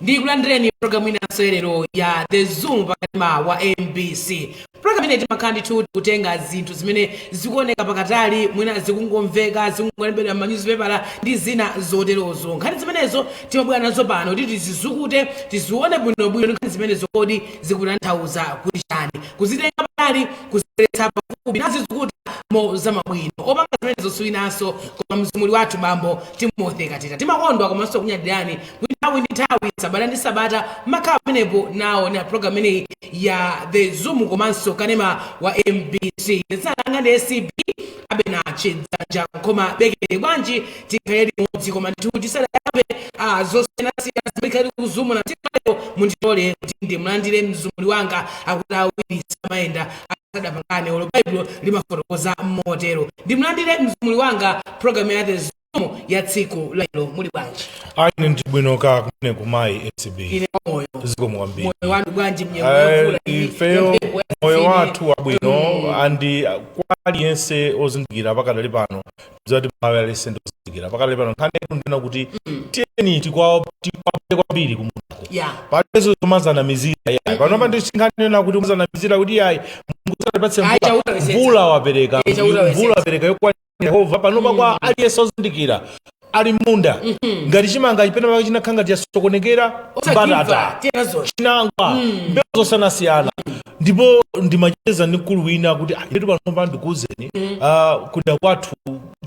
Ndikulandireni programu inanso lero ya The Zoom pakanema wa MBC. Programu ine timakhala ndithu kutenga zinthu zimene zikuoneka pakatali, mwina zikungomveka, zikungolembedwa m'manyuzipepala ndi zina zoterozo. Nkhani zimenezo timabwera nazo pano kuti tizizukute, tizione bwinobwino nkhani zimenezo, kodi zikutanthauza kuti chani, kuzitenga patali, kuzibweretsa pafupi, nazizukuta mo zamabwino. Opanga zimenezo siwinanso koma mzumuli wathu, Bambo Timothy Katita. Timakondwa komanso kunyadirani kuti nthawi ndi nthawi, sabata ndi sabata, makhala pamenepo nawo na program imeneyi ya The Zoom komanso kanema wa MBC. Dzina langa ndi ACB Abena Chidzanja Nkhoma Bekere. Bwanji tikhale limodzi? Koma ndithu tisadayambe zosiyanasiyana zimene tikuzoom na tsiku, mundilole kuti ndimulandire mzumuli wanga. Akuti awiri samayenda asadapangane, olo Baibulo limafotokoza motero. Ndimulandire mzumuli wanga program ya The Zoom ya tsiku lero. Muli bwanji? Ayi, ndi bwino ka kumene kumayi ACB. Ine moyo. Zikomo kwambiri. Moyo wanu bwanji mnyengo yomvula iyi, ifeyo ya mphepo, ya moyo zimene? wathu wabwino. Andi kwa aliyense ozindikira pakadali pano, zati mawe aliyense ndi ozindikira pakadali pano, nkhani yetu ndina kuti tiyeni tikwapite kwambiri kumundako. Palibenso zomazanamizira yayi panopa, ndi nkhani yona kuti umazanamizira kuti yayi, Mulungu sanatipatse Ayi, mvula. Chauta wesetsa. Mvula wapereka. Chauta wesetsa. Mvula wapereka yokwanira Yehova. Panopa kwa aliyense ozindikira ali munda, ngati chimanga chipena pake chinakhala ngati chasokonekera, mbatata, Tiyena chinangwa, mbewu zosiyanasiyana. Ndipo ndimacheza ndi mkulu wina kuti, "Ah, inetu panopa ndikuwuzeni, kunda kwathu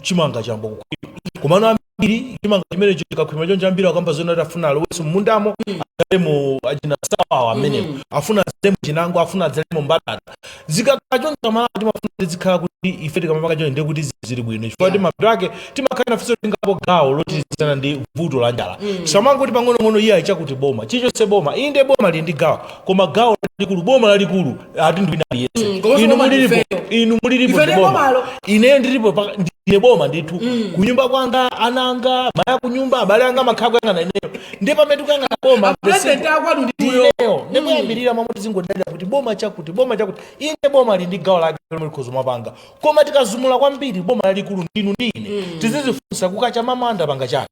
chimanga chamba kukhwima, komano ambiri chimanga chimenecho chikakhwima choncho, ambiri akamba zona kuti afuna alowenso mmundamo, adzalemo achina sawawa amenewo, afuna adzalemo chinangwa, afuna adzalemo mbatata." Zikakhala choncho, amalawi timafuna tizikhala kuti ife tikamapanga choncho ndiye kuti zili bwino, chifukwa kuti mapeto ake timakhala nafenso tingapo gawo lotizana ndi vuto la njala. Samangoti pang'onong'ono iye ayichakuti boma chilichonse boma. Inde, boma lili ndi gawo, koma gawo lalikulu, boma lalikulu ati ndi wina aliyense. Komanso Inu boma mulilipo. ndifeyo. Inu mulilipo. Ife Ndi ndi boma. bomalo. Ineyo ndilipo ndine boma ndithu. Kunyumba kwanga, ana anga, maya kunyumba, abale anga amakhala kuyang'ana ineyo. Ndiye pamene tikuyang'ana boma, President akwanu ndiyo. Ndineyo. Ndikuyambirira momwe tizingodalira kuti boma chakuti, boma chakuti. Inde, boma lili ndi gawo lake lomwe likhoza mapanga, koma tikazumula kwambiri, boma lalikulu ndinu ndi ine. Tizizifunsa kukacha mamanda panga chani.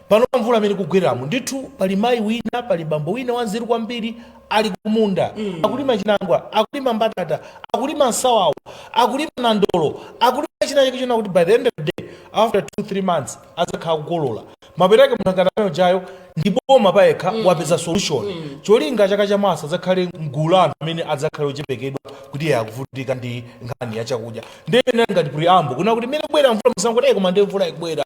Pano pa mvula amene kugweramo ndithu, pali mayi wina, pali bambo wina wanzeru kwambiri, ali kumunda, akulima chinangwa, akulima mbatata, akulima nsawawa, akulima nandolo, akulima china chake chona kuti by the end of the day, after 2 3 months, adzakhala kukolola. Mapeto ake munthu ngati amene ujayo ndi boma payekha, wapeza solution. Cholinga chaka chamawa adzakhale mgulu la anthu amene adzakhale ochepekedwa kuti iye akuvutika ndi nkhani ya chakudya. Ndiye imene ngati preamble kuna kuti imene kubwera mvula, musanguti, "Koma ndiye mvula ikubwera."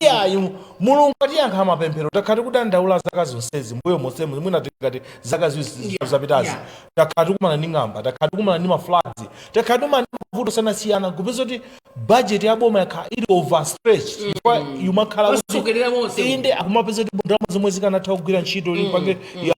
Iyayi, Mulungu atiyankha mapemphero. Takhala tikudandaula zaka zonsezi mbuyo monsemu, mwina tikati zaka ziwiri zapitazi, takhala tikumana ndi ng'amba, takhala tikumana ndi mafloods, takhala tikumana ndi mavuto osiyanasiyana, kupeza kuti budget ya boma yakhala ili overstretched, chifukwa yumakhala kuti Osokerera monse. Inde, akumapeza kuti ndalama zomwe zikanatha kugwira ntchito pange mwina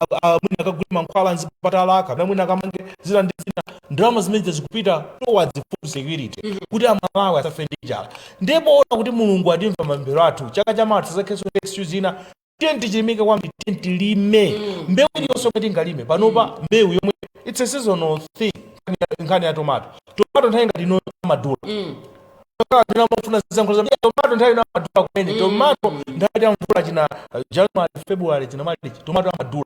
akagule mankhwala mzipatala, kapena mwina akamange zina ndi zina, ndalama zimene zikupita towards food security kuti Amalawi asafe ndi njala. Ndipo ona kuti Mulungu atimva mapemphero athu. Chaka chamawa tisakhenso ndi excuse ina. Tiye tichilimike kwambiri, tiye tilime mbewu iliyonse yomwe tingalime panopa. Mbewu yomwe, it's a seasonal thing. Nkhani ya tomato, tomato nthawi ngati ino amadula. Mafuna zisankho za tomato, nthawi ino amadula kumene. Tomato nthawi ya mvula, china January, February, china March, tomato amadula.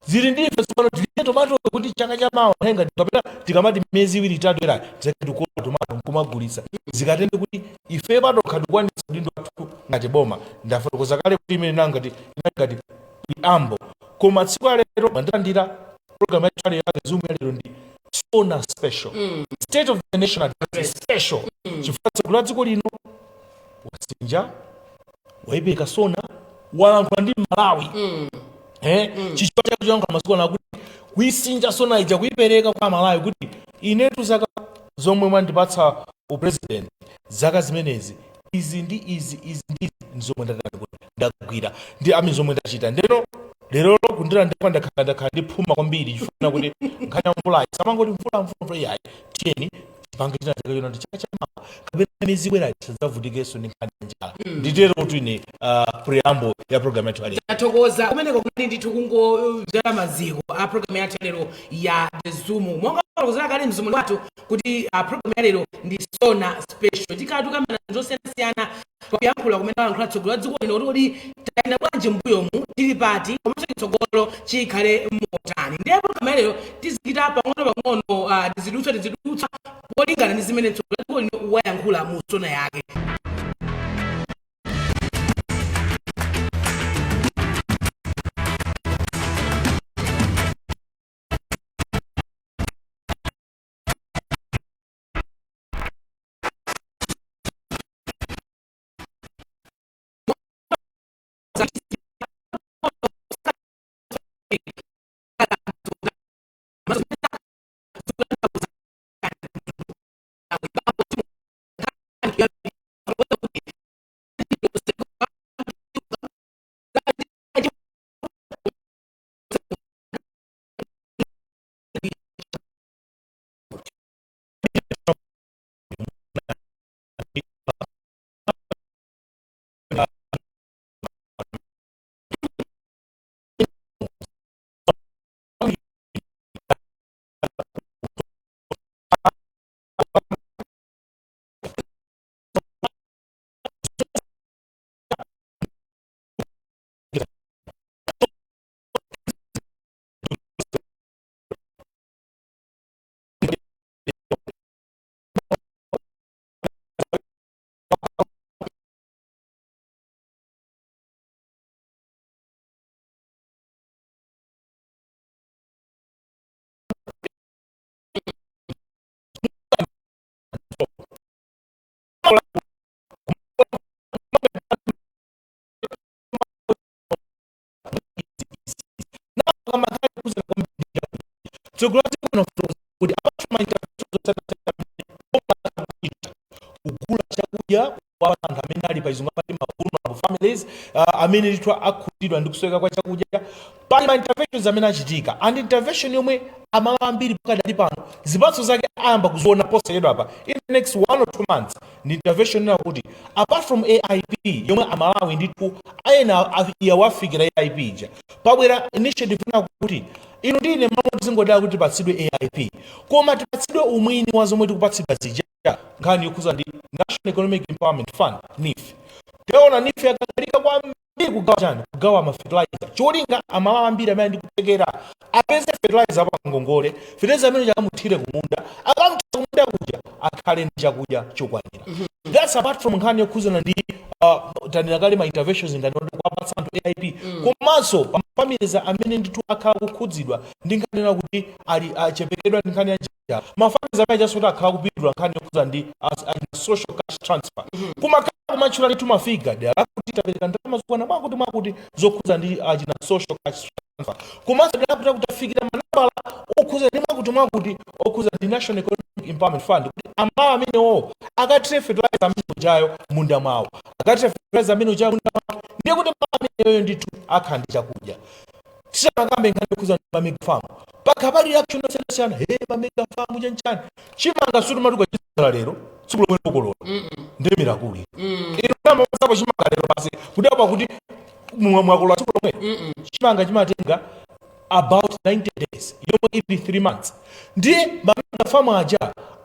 Zili ndife tsopano tilime tomato kuti chaka chamawa nthawi ngati, kapena tikamati miyezi 2, 3 irayi, tizake tikukola tomato nkumagulitsa. Zikatende kuti ife patokha tikwanitsa udindo wathu ngati boma. Ndafotokoza kale kuti imene inali ngati preamble, koma tsiku la lero mandilandira program yathu ya lero, Zoom ya lero, ndi SONA special, State of the Nation Address special, chifukwa tsiku la dziko lino wasinja, wayipereka SONA, walankhula ndi Malawi. Chichwa chake choyankhula masiku ano akuti kuisinja SONA ija, kuipereka kwa Malawi kuti inetu zaka zomwe mwandipatsa upresident, zaka zimenezi, izi ndi izi, izi ndi izi ndizomwe ndatani kuti ndagwira ndi ami zomwe ndachita. Ndeno lero kundilandira, ndakhala ndi phuma kwambiri, chifukwa kuti nkhani ya mvulayi, samangoti mvula, mvula, mvula, iyayi. Tiyeni tipange china chake chona kuti chaka chamawa kapena miyezi ibwerayi tisadzavutikenso ndi nkhani ya njala. Nditero kuti ine preamble ya program yathu yalero. Tathokoza. Kumeneko kunali ndithu kungodzala maziko a program yathu lero ya The Zoom monga Wafotokozera kale mzumuli wathu kuti program ya lero ndi SONA special. Tikhala tikukambirana zosiyanasiyana pakuyankhula kumene walankhula mtsogoleri wa dziko lino, kuti kodi tayenda bwanji mbuyomu, tili pati, komanso chitsogolo chikhale motani. Ndiye program ya lero tizikita pang'ono pang'ono, tizidutsa tizidutsa polingana ndi zimene mtsogoleri wa dziko lino wayankhula mu SONA yake. Kuti apart from interventions, kugula chakudya kwa anthu amene ali pa chizungu amati ma vulnerable families, amene ndithu akhudzidwa ndi kusoweka kwa chakudya, pali ma interventions amene achitika, and intervention yomwe Amalawi ambiri pakadali pano zipatso zake ayamba kuziona posachedwa apa, in the next 1 or 2 months, ndi intervention ina kuti apart from AIP yomwe Amalawi ndithu ayena yawafikira AIP ija, pabwera initiative ina kuti inu ndine mamwe tizingodala kuti tipatsidwe AIP, koma tipatsidwe umwini wa zomwe tikupatsidwa zija, nkhani yokhuza ndi National Economic Empowerment Fund, NEEF. Tiona NEEF yakangalika kwambiri kugawa chani, kugawa ma fertilizer, cholinga Amalawi ambiri amene ndikutekera apeze fertilizer pa ngongole, fertilizer amene chakamuthire kumunda, akamuthira kumunda kuja akhale ndi chakudya chokwanira. That's apart from nkhani yokhuzana ndi tanena kale ma interventions ngati kuwapatsa anthu AIP, komanso pa families amene ndithu akhala kukhudzidwa ndi nkhani yona kuti ali achepekedwa ndi nkhani ya njala, ma families amene achasoti akhala kupindula nkhani yokhuza ndi social cash transfer. Kumakhala kumatchula ndithu ma figure, dera lakuti tapereka ndalama zokwana mwakuti mwakuti zokhuza ndi achina social cash transfer, komanso dera lakuti kutafikira manambala okhuza ndi mwakuti mwakuti okhuza ndi National Economic Empowerment Fund, kuti Amalawi amenewo akathire fertilizer amene ujayo munda mwawo, akathire fertilizer amene ujayo munda mwawo, ndiye kuti Malawi ameneyo ndithu akhala ndi chakudya. Tisanakambe nkhani yokhuza ndi ma mega farm, pakha pali reaction yosiyanasiyana, he, ma mega farm chanchani. Chimanga sutumatuka chizala lero, tsiku lomwe lokolola ndi miracle. Inu namasapo chimanga lero basi kudabwa kuti mwakolola tsiku lomwe. Chimanga chimatenga about 90 days, yomwe ili 3 months. Ndiye ma mega farm aja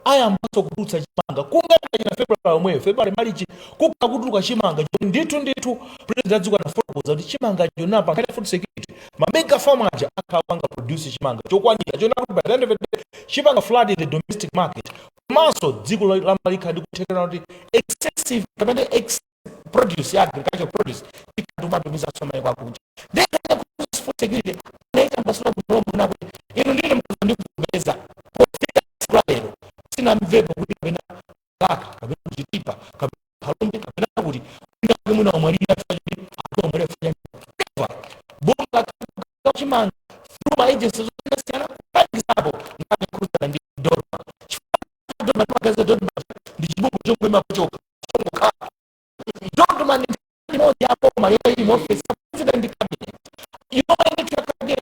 ayambanso kutulutsa chimanga kungati china February omweyo, February, March, kukha kutuluka chimanga chomwe ndithu ndithu president adziko anafotokoza kuti chimanga chonapa nkhani ya food security, ma mega farm aja akhala kupanga produce chimanga chokwanira chona kuti by the end of the day chipanga flood in the domestic market, komanso dziko la Malawi ndi kuthekera kuti excessive kapena ex produce ya agricultural produce tikatumatumizanso maiko akunja. Ndiye food security anaitambasula bwino kuti inu ndine mkuza ndikuvomereza, pofika tsiku la lero sinamvepo kuti kapena Laka, kapena kuChitipa, kapena Phalombe, kapena kuti mwina mwina wamwalira chifukwa choti anthu amwalira chifukwa cha never. Boma la chimanga through ma agencies osiyanasiyana, kuphatikizapo nkhani yokhudzana ndi DoDMA, chifukwa DoDMA timagaza DoDMA ndi chibungwe chongoima chokha chongokhala. DoDMA ndi imodzi ya boma yomwe ili mu office ya president ndi cabinet, yomwe ndithu yakhala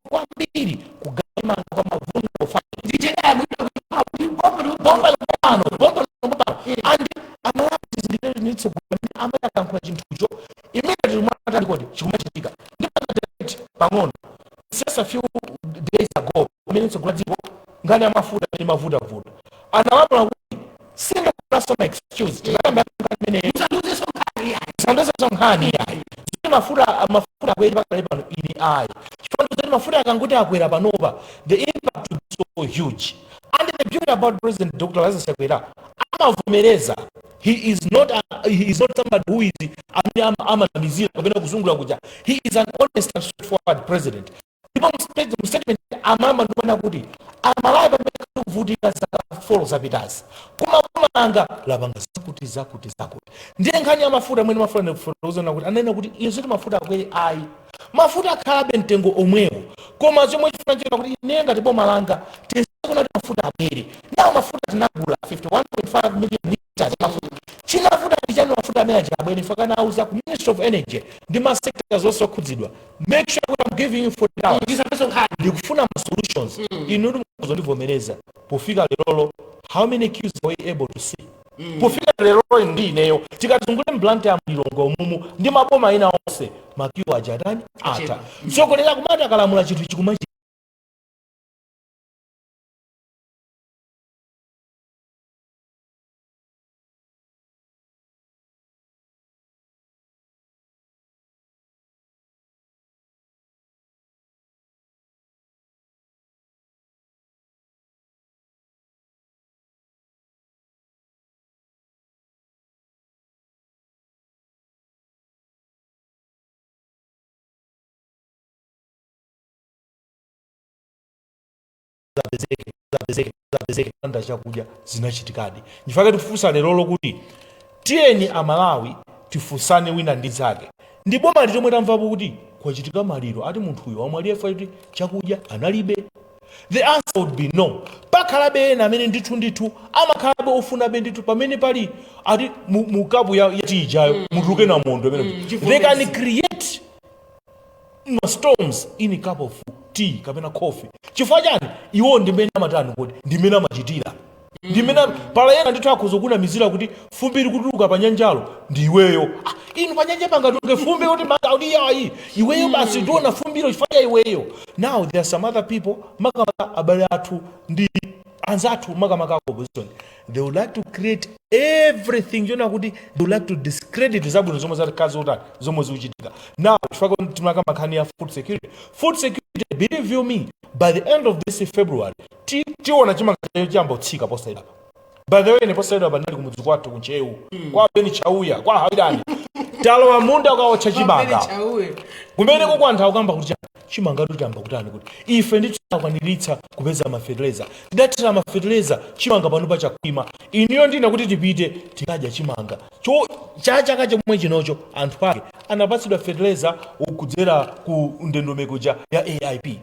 kwambiri kugawa chimanga kwa ma vulnerable families. Bomba lomwe bomba lomwe pano and Amalawi tizindikire nitsogolo amene amene akankhula chinthucho immediately mwatali kodi chikumachitika. Ndipanga pang'ono, just a few days ago, amene tsogolo dziko Nkhani ya mafuta ndi mavutavuta, analamula kuti sindikufunanso ma excuse. Tikayamba nkhani imeneyo. Musandiuzenso nkhani yayi. Musandiuzenso nkhani yayi zoti mafuta akwere pakale pano. Ini ayi, chifukwa zoti mafuta akanguti akwera panopa, the impact will be so huge. And the beauty about President Dr. Lazarus Chakwera, amavomereza. He is not somebody who is amene amanamizira kapena kuzungula kuja. He is an honest and straightforward president. Ndipo mu statement amama ndikuona kuti Amalawi pamene kuvutika zaka 4 zapitazi, koma boma lapanga zakuti, zakuti, zakuti. Ndiye nkhani ya mafuta mwene mafuta ndikufotokozana kuti anena kuti iye zoti mafuta akwere ayi, mafuta akhalabe mtengo omwewo, koma chomwe chifuna chena kuti ine ngati boma langa tiyesekuona kuti mafuta abwere nawo. Mafuta tinagula 51.5 million liters mafuta. Chinavuta ndi chani mafuta amene aja abwere? Fakana auza ku Ministry of Energy ndi ma sectors onse okhudzidwa, make sure kuti I'm giving you 40 hours. Ndisamveso nkhani. Ndikufuna ma solutions. Inu mukuzondivomereza, pofika lerolo, how many queues were we able to see pofika lerolo? Ndi ineyo tikatizungule m'Blantyre, Mlilongwe umumu ndi maboma ena onse, ma queue aja atani? Atha. Achepa. Mtsogoleri akumati akalamula chinthu chikumachi zapezeke, zapezeke, zapezeke anda chakudya zinachitikadi. Ndifake tifunsa lerolo kuti tiyeni Amalawi tifunsane wina ndi zake, ndi boma lomwe tamvapo kuti kwachitika maliro, ati munthuyo wamwalira kuti chakudya analibe? The answer would be no. Pakhalabe ena amene ndithu ndithu amakhalabe ofunabe ndithu pamene pali ati mu kapu ya tea ijayo mutuluke na mondo amene they can create ma storms in a cup of tea kapena coffee. Chifukwa chani? Iwo ndimene amatani kodi? Ndimene amachitira, ndimene pala ena ndithu akhoza kunamizira kuti fumbi likutuluka pa nyanjalo ndi iweyo. Ah, inu pa nyanja pangatuluke fumbi kuti kuti yayi, iweyo basi tiona fumbilo chifukwa cha iweyo. Now there are some other people, makamaka abale athu ndi anzathu, makamaka opposition, they would like to create everything chona kuti they would like to discredit zabwino zomwe zatikazi utani zomwe zikuchitika now. Chifukwa timakamba nkhani ya food security, food security, believe you me, by the end of this February tiona chimanga chiyamba kutsika posayidapa. By the way, ine posayidapa ndinali kumudzi kwathu kunchewu kwa Beni Chauya kwa Hawirani, talowa munda ukaotcha chimanga. Chauye. Kumene kuko anthu akukamba kuti chimanga chamba kutani, kuti ife ndithu takwaniritsa kupeza mafeteleza, tidathira mafeteleza, chimanga pano pachakhwima. Iniyo ndina kuti tipite tikadya chimanga cho cha chaka chomwe chinocho. Anthu ake anapatsidwa feteleza kudzera ku ndondomeko ja ya AIP,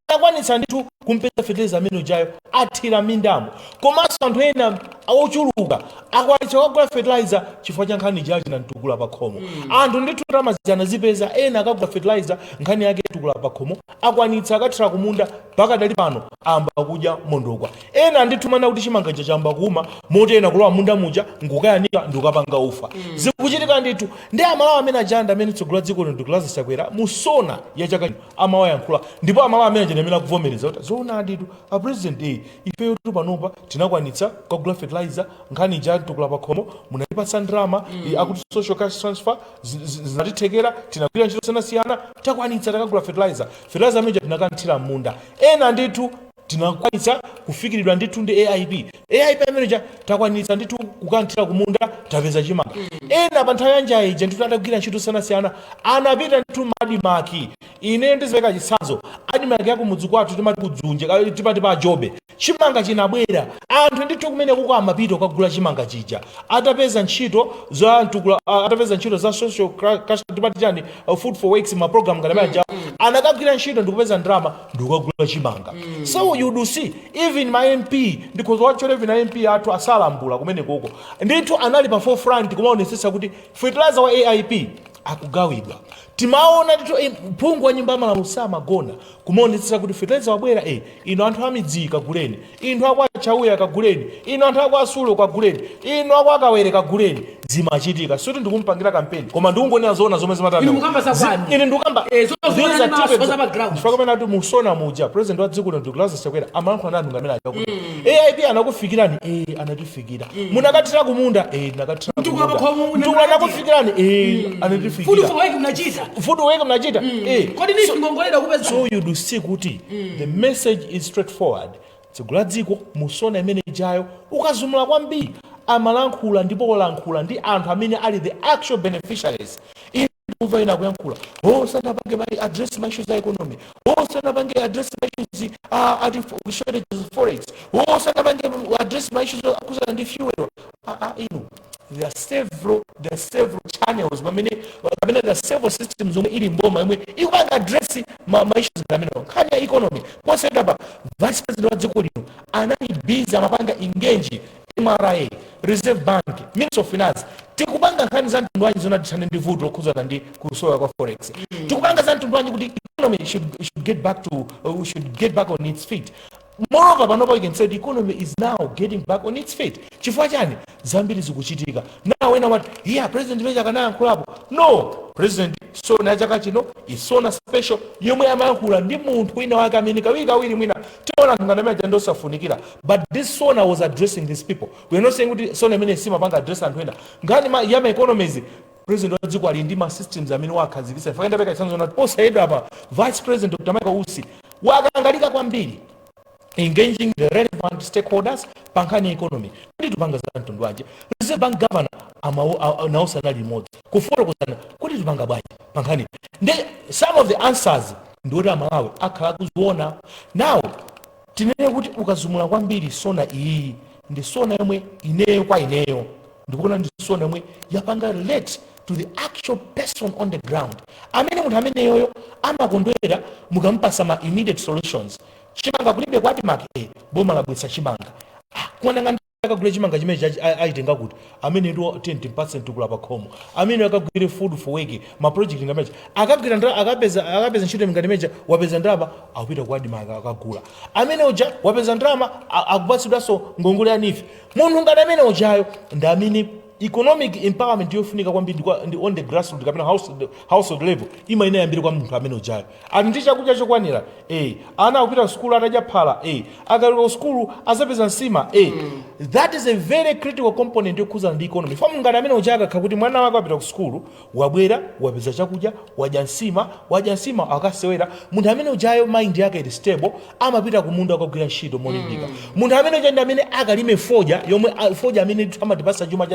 anakwanitsa ndithu kumpeza feteleza amene ujayo, athira mindamo. Komanso anthu ena ochuluka akwanitsa kukagula fertilizer chifukwa cha nkhani jaji na mtukula pa khomo. Anthu ndithu ndalama anazipeza, ena akagula fertilizer, nkhani yake mtukula pa khomo, akwanitsa akathira kumunda. Pakadali pano amba kudya mondokwa. Ena ndithu mana kuti chimanga chamba kuuma moti ena kulowa munda muja nkukayanika ndikukapanga ufa. Zikuchitika ndithu ndi Amalawi amene ajanda amene tsogolo la dziko lino Dr. Lazarus Chakwera musona ya chaka chino amawayankhula, ndipo Amalawi amene ajanda amene akuvomereza kuti zoona ndithu a president, ifeyo tu panopa tinakwanitsa kukagula fertilizer, nkhani ija mtukula pa khomo munatipatsa ndalama, akuti social cash transfer, zinatithekera, tinagwira ntchito siyanasiyana, takwanitsa takagula fertilizer. Fertilizer amene tinakanthira m'munda. Ena ndithu tinakwanitsa kufikiridwa ndithu ndi AIP. AIP amene takwanitsa ndithu kukanthira kumunda, tapeza chimanga. Ena pa nthawi ya njala ija ndithu atagwira ntchito siyanasiyana anapita ndithu m'ADMARC. Ine ndizipeka chitsanzo, ADMARC yakumudzi kwathu, timati kudzunje, timati pa Jobe, chimanga chinabwera. Anthu ndithu kumene kuko amapita kukagula chimanga chija atapeza ntchito za mtukula, atapeza ntchito za social cash, timati chani, food for works, ma program ngati aja, anakagwira ntchito ndikupeza ndalama ndikukagula chimanga. So you do see even ma MP, ndikhoza watchula even ma MP athu asalambula kumene koko ndithu anali pa forefront kumaonetsetsa kuti fertilizer wa AIP akugawidwa. Timaona ndithu phungu wa nyumba ya malamulo samagona kumaonetsetsa kuti fertilizer wabwera, ino anthu amidzi kaguleni, inu akwa Tchauya kaguleni, inu anthu aku Asulo kaguleni, inu aku Akawere kaguleni. Zimachitika. Sikuti ndikumpangira kampeni, koma ndikungonena zoona zomwe zimatani. Inu mukamba za kwanu. Ine ndikukamba Zozoona ndi maso za pa ground. Chifukwa pamene ati musona muja, president wa dziko lino Dr Lazarus Chakwera amalankhula ndi anthu ngamene aja kuti AIP anakufikirani? Anatifikira. Munakathira kumunda? Tinakathira Mtukula kumunda. pakhomo. Mtukula anakufikirani? Anatifikira. Food for work mnachita? Food work mnachita? Kodi ni ngongolera kupeza? So you do see kuti the message is straightforward. Tsogolo la dziko musona imene ijayo, ukazumula kwambiri, amalankhula ndipo olankhula ndi anthu amene ali the actual beneficiaries. Ine ndikuva ina kuyankhula, "Oh, sanapange ma address ma issues a economy. Oh, sanapange address ma issues ati shortages of forex. Oh, sanapange address ma issues akuzana ndi fuel." Ah, ah, inu, there are several channels pamene pamene there are several systems zomwe ili mboma yomwe ikupanga address ma issues amenewa. Nkhani ya economy, posachedwapa vice president wa dziko lino anali busy, amapanga engage MRA, Reserve Bank, Minister of Finance. Tikupanga nkhani za mtundu wanji zona tithane ndi vuto lokhudzana ndi kusowa kwa forex? Tikupanga za mtundu wanji kuti economy should get back on its feet? Moreover, panopa you can say the economy is now getting back on its feet. Chifukwa chani? Zambiri zikuchitika. Now wena what here, president meja akanayankhulapo? No, president sona ya chaka chino isona special yomwe amayankhula ndi munthu wina wake amene kawirikawiri mwina tiona anthu ngati amene aja ndosafunikira, but this sona was addressing these people. We are not saying kuti sona imene simapanga address anthu ena. Nkhani ya ma economies, president wa dziko ali ndi ma systems amene wakhazikitsa. Ifaka ndapeka chitsanzo nati posachedwa apa vice president Dr Michael Usi wakangalika kwambiri engaging the relevant stakeholders pa nkhani ya economy, kuti tupanga za mtundu wanji. Reserve Bank governor nawonso anali limodzi kufotokozana kuti tupanga bwanji pa nkhani. Ndi some of the answers ndiwoti Amalawi akhala kuziona. Now tinene kuti ukazumula kwambiri, sona iyi ndi sona yomwe ineyo, kwa ineyo ndikuona ndi sona yomwe yapanga relate to the actual person on the ground, amene munthu ameneyoyo amakondwera mukampasa ma immediate solutions. Chimanga kulibe kwa ADMARC, boma labwetsa chimanga. Ah, kuonanga akagule chimanga chimene achitenga kuti amene ndi 20 tukula pa khomo, amene akagwire food for work, ma project ngamecha akagwira akapeza ntchito ngati meja. Wapeza ndalama, akupita ku ADMARC akagula. Amene uja wapeza ndalama, akupatsidwanso ngongole ya NEEF. Munthu ngati amene ujayo ndi amene economic empowerment yofunika kwambiri ndi on the grassroots kapena household level ima inayambire kwa munthu amene ujayo. Ali ndi chakudya chokwanira? Ana akupita sukulu atadya phala? Akalowa sukulu azapeza nsima? That is a very critical component yokhuzana ndi economy. Fa ngati amene uja akakha kuti mwana wake wapita ku sukulu, wabwera, wapeza chakudya, wadya nsima, wadya nsima akasewera, munthu amene ujayo mind yake ili stable, amapita kumunda akagwira ntchito molimbika. Munthu amene uja ndi amene akalime fodya yomwe fodya amene amatipasa chuma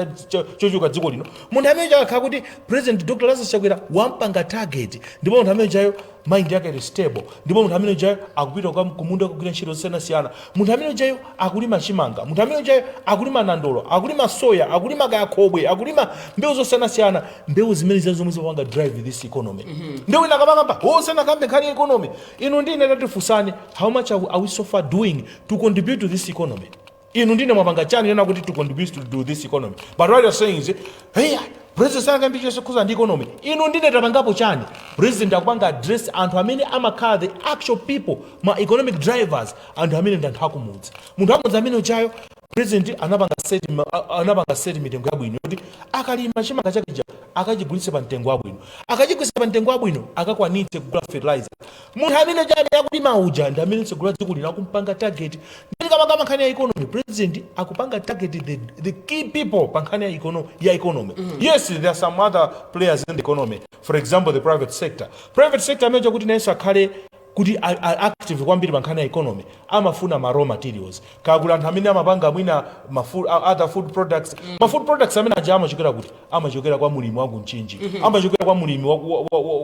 chochuka dziko lino. Munthu amene uja akakhala kuti President Dr Lazarus Chakwera wampanga target, ndipo munthu amene ujayo mind yake ili stable, ndipo munthu amene ujayo akupita kumunda kugwira ntchito zosiyanasiyana, munthu amene ujayo akulima chimanga, munthu amene ujayo akulima nandolo, akulima soya, akulima kayakhobwe, akulima mbewu zosiyanasiyana, mbewu zimene zija zomwe zimapanga drive this economy. Ndi wina akamakamba, "Oh, sanakambe nkhani ya economy." Inu ndine tatifunsani, how much are we so far doing to contribute to this economy? Inu ndine mwapanga chani nena kuti to contribute to do this economy? But what you're saying is, "Hey, president sanakambe chonse khuza ndi economy." Inu ndine tapangapo chani? President akupanga address anthu amene amakhala the actual people, ma economic drivers, anthu amene ndi anthu akumudzi. Munthu akumudzi amene uchayo, president anapanga set mitengo yabwino yoti akalima chimanga chakija akachigulitse pa mtengo wabwino, akachigulitse pa mtengo wabwino akakwanitse kugula fertilizer. Munthu amene chani akulima uja ndi amene tsogolo la dziko lino akumpanga target. Ndikamakamba nkhani ya economy, president akupanga target the key people pa nkhani ya economy. Yes, there are some other players in the economy, for example the private sector. Private sector amene chakuti nayenso akhale kuti active kwambiri pa nkhani ya economy, amafuna ma raw materials. Kakula anthu amene amapanga mwina other food products, ma food products amene aja amachokera kuti? Amachokera kwa mulimi wa kuMchinji, amachokera kwa mulimi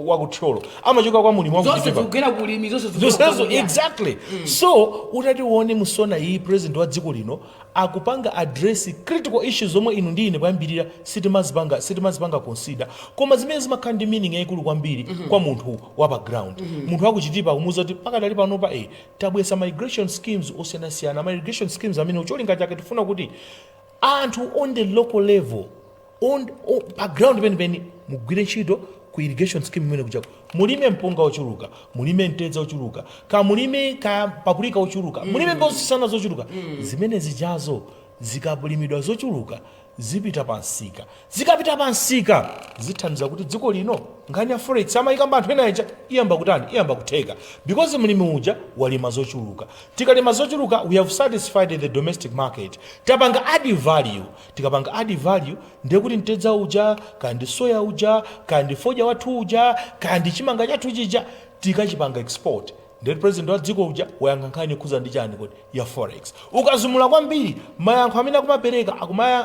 wa kuThyolo, amachokera kwa mulimi wa Zonse kuChitipa. zikugwera kulimi, zonse zikugwera Zonsezo. kudya. Exactly. So utati uone musona iyi, president wa dziko lino akupanga address critical issues zomwe inu ndi ine kuyambirira sitimazipanga consider, koma zimene zimakhala ndi meaning yayikulu kwambiri kwa munthu wa pa ground. Munthu wakuChitipa akumuwuza kuti pakadali panopa tabwesa ma irrigation schemes osiyanasiyana. Ma irrigation schemes amene cholinga chake tifuna kuti anthu on the local level, on pa ground penipeni mugwire ntchito Ku irrigation scheme imene kuchako mulime mpunga ochuluka, mulime mtedza ochuluka, ka mulime ka paprika ochuluka, mulime mbewu zosiyana zochuluka. Zimene zijazo zikalimidwa zochuluka, zipita pa msika. Zikapita pa msika, zithandiza kuti dziko lino nkhani ya forex amayikamba anthu ena ija iyamba kutani? Iyamba kutheka, because mlimi uja walima zochuluka. Tikalima zochuluka, we have satisfied the domestic market, tapanga add value. Tikapanga add value, ndiye kuti mtedza uja, kandi soya uja, kandi fodya wathu uja, kandi chimanga chathu chija, tikachipanga export. Ndiye president wa dziko uja wayankha nkhani yokhuza ndi chani kodi? Ya forex. Ukazumula kwambiri mayankho amene akumapereka,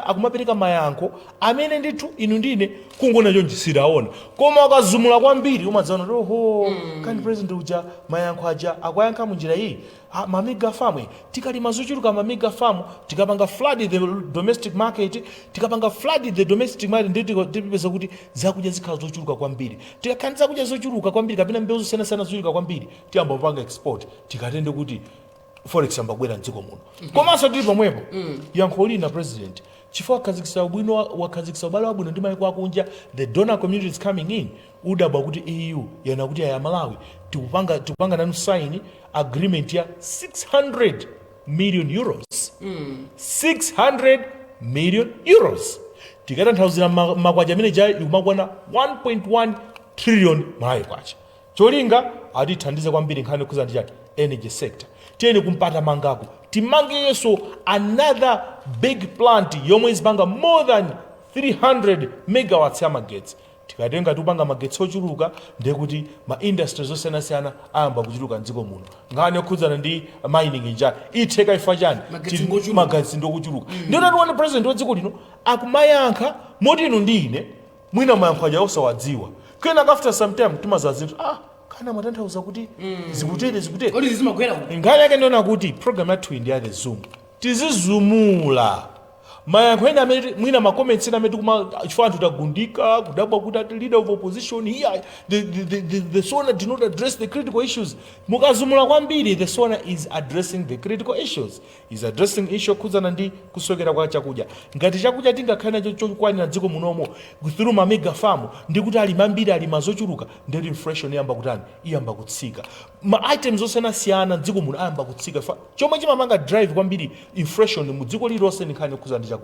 akumapereka mayankho amene ndithu inu ndine kungona chonchi sitaona, koma ukazumula kwambiri umadzaona kuti oho, kani president uja mayankho aja akuyankha munjira iyi. Ah, ma mega farm, tikalima zochuluka, ma mega farm, tikapanga flood the domestic market. Tikapanga flood the domestic market, ndi tipeza kuti zakudya zikhala zochuluka kwambiri. Tikakhala ndi zakudya zochuluka kwambiri kapena mbewu zosiyanasiyana zochuluka kwambiri, tiyamba kupanga export. Tikatende kuti forex ambabwera mdziko muno. Komanso tili pomwepo, yankho lina president, chifukwa wakhazikitsa ubwino, wakhazikitsa ubale wabwino ndi mayiko akunja, the donor community is coming in. Udabwa kuti EU yana kuti aya, Malawi tikupanga nanu sign agreement ya €600 million. €600 million tikatanthauzira makwacha amene ja ikumakwana 1.1 trillion Malawi kwacha. Cholinga atithandize kwambiri nkhani yokhuza ndi chani? Energy sector. Tiyeni kumpata mangako timangenso another big plant yomwe izipanga more than 300 megawatts ya magetsi. Tikatenga tikupanga magetsi ochuluka, ndiye kuti ma industries osiyanasiyana ayamba kuchuluka mdziko muno. Nkhani yokhudzana ndi mining ija itheka ifa chani? Magetsi ngochuluka. Magetsi ndokuchuluka. Ndiyo tatione president wa dziko lino akumayankha moti inu ndi ine mwina mayankho aja osawadziwa. Kenaka after some time timazazinthu, ah, kana matanthauza kuti zikutere, zikutere. Kodi zimagwera ku Nkhani yake ndiona kuti program yathu iyi ndi ya The Zoom. Tizizumula mayankho ena amene mwina ma comments ena amene tikuma, chifukwa anthu tagundika kudabwa kuti ati leader of opposition here, the SONA did not address the critical issues. Mukazumula kwambiri, the SONA is addressing the critical issues, is addressing issue yokhudzana ndi kusowekera kwa chakudya. Ngati chakudya tingakhale nacho chokwanira dziko munomo through ma mega farm, ndi kuti alimi ambiri alima zochuluka, ndeti inflation iyamba kutani? Iyamba kutsika. Ma items osiyanasiyana mdziko muno ayamba kutsika. Chomwe chimapanga drive kwambiri inflation mu dziko lililonse ndi nkhani yokhudzana ndi chakudya.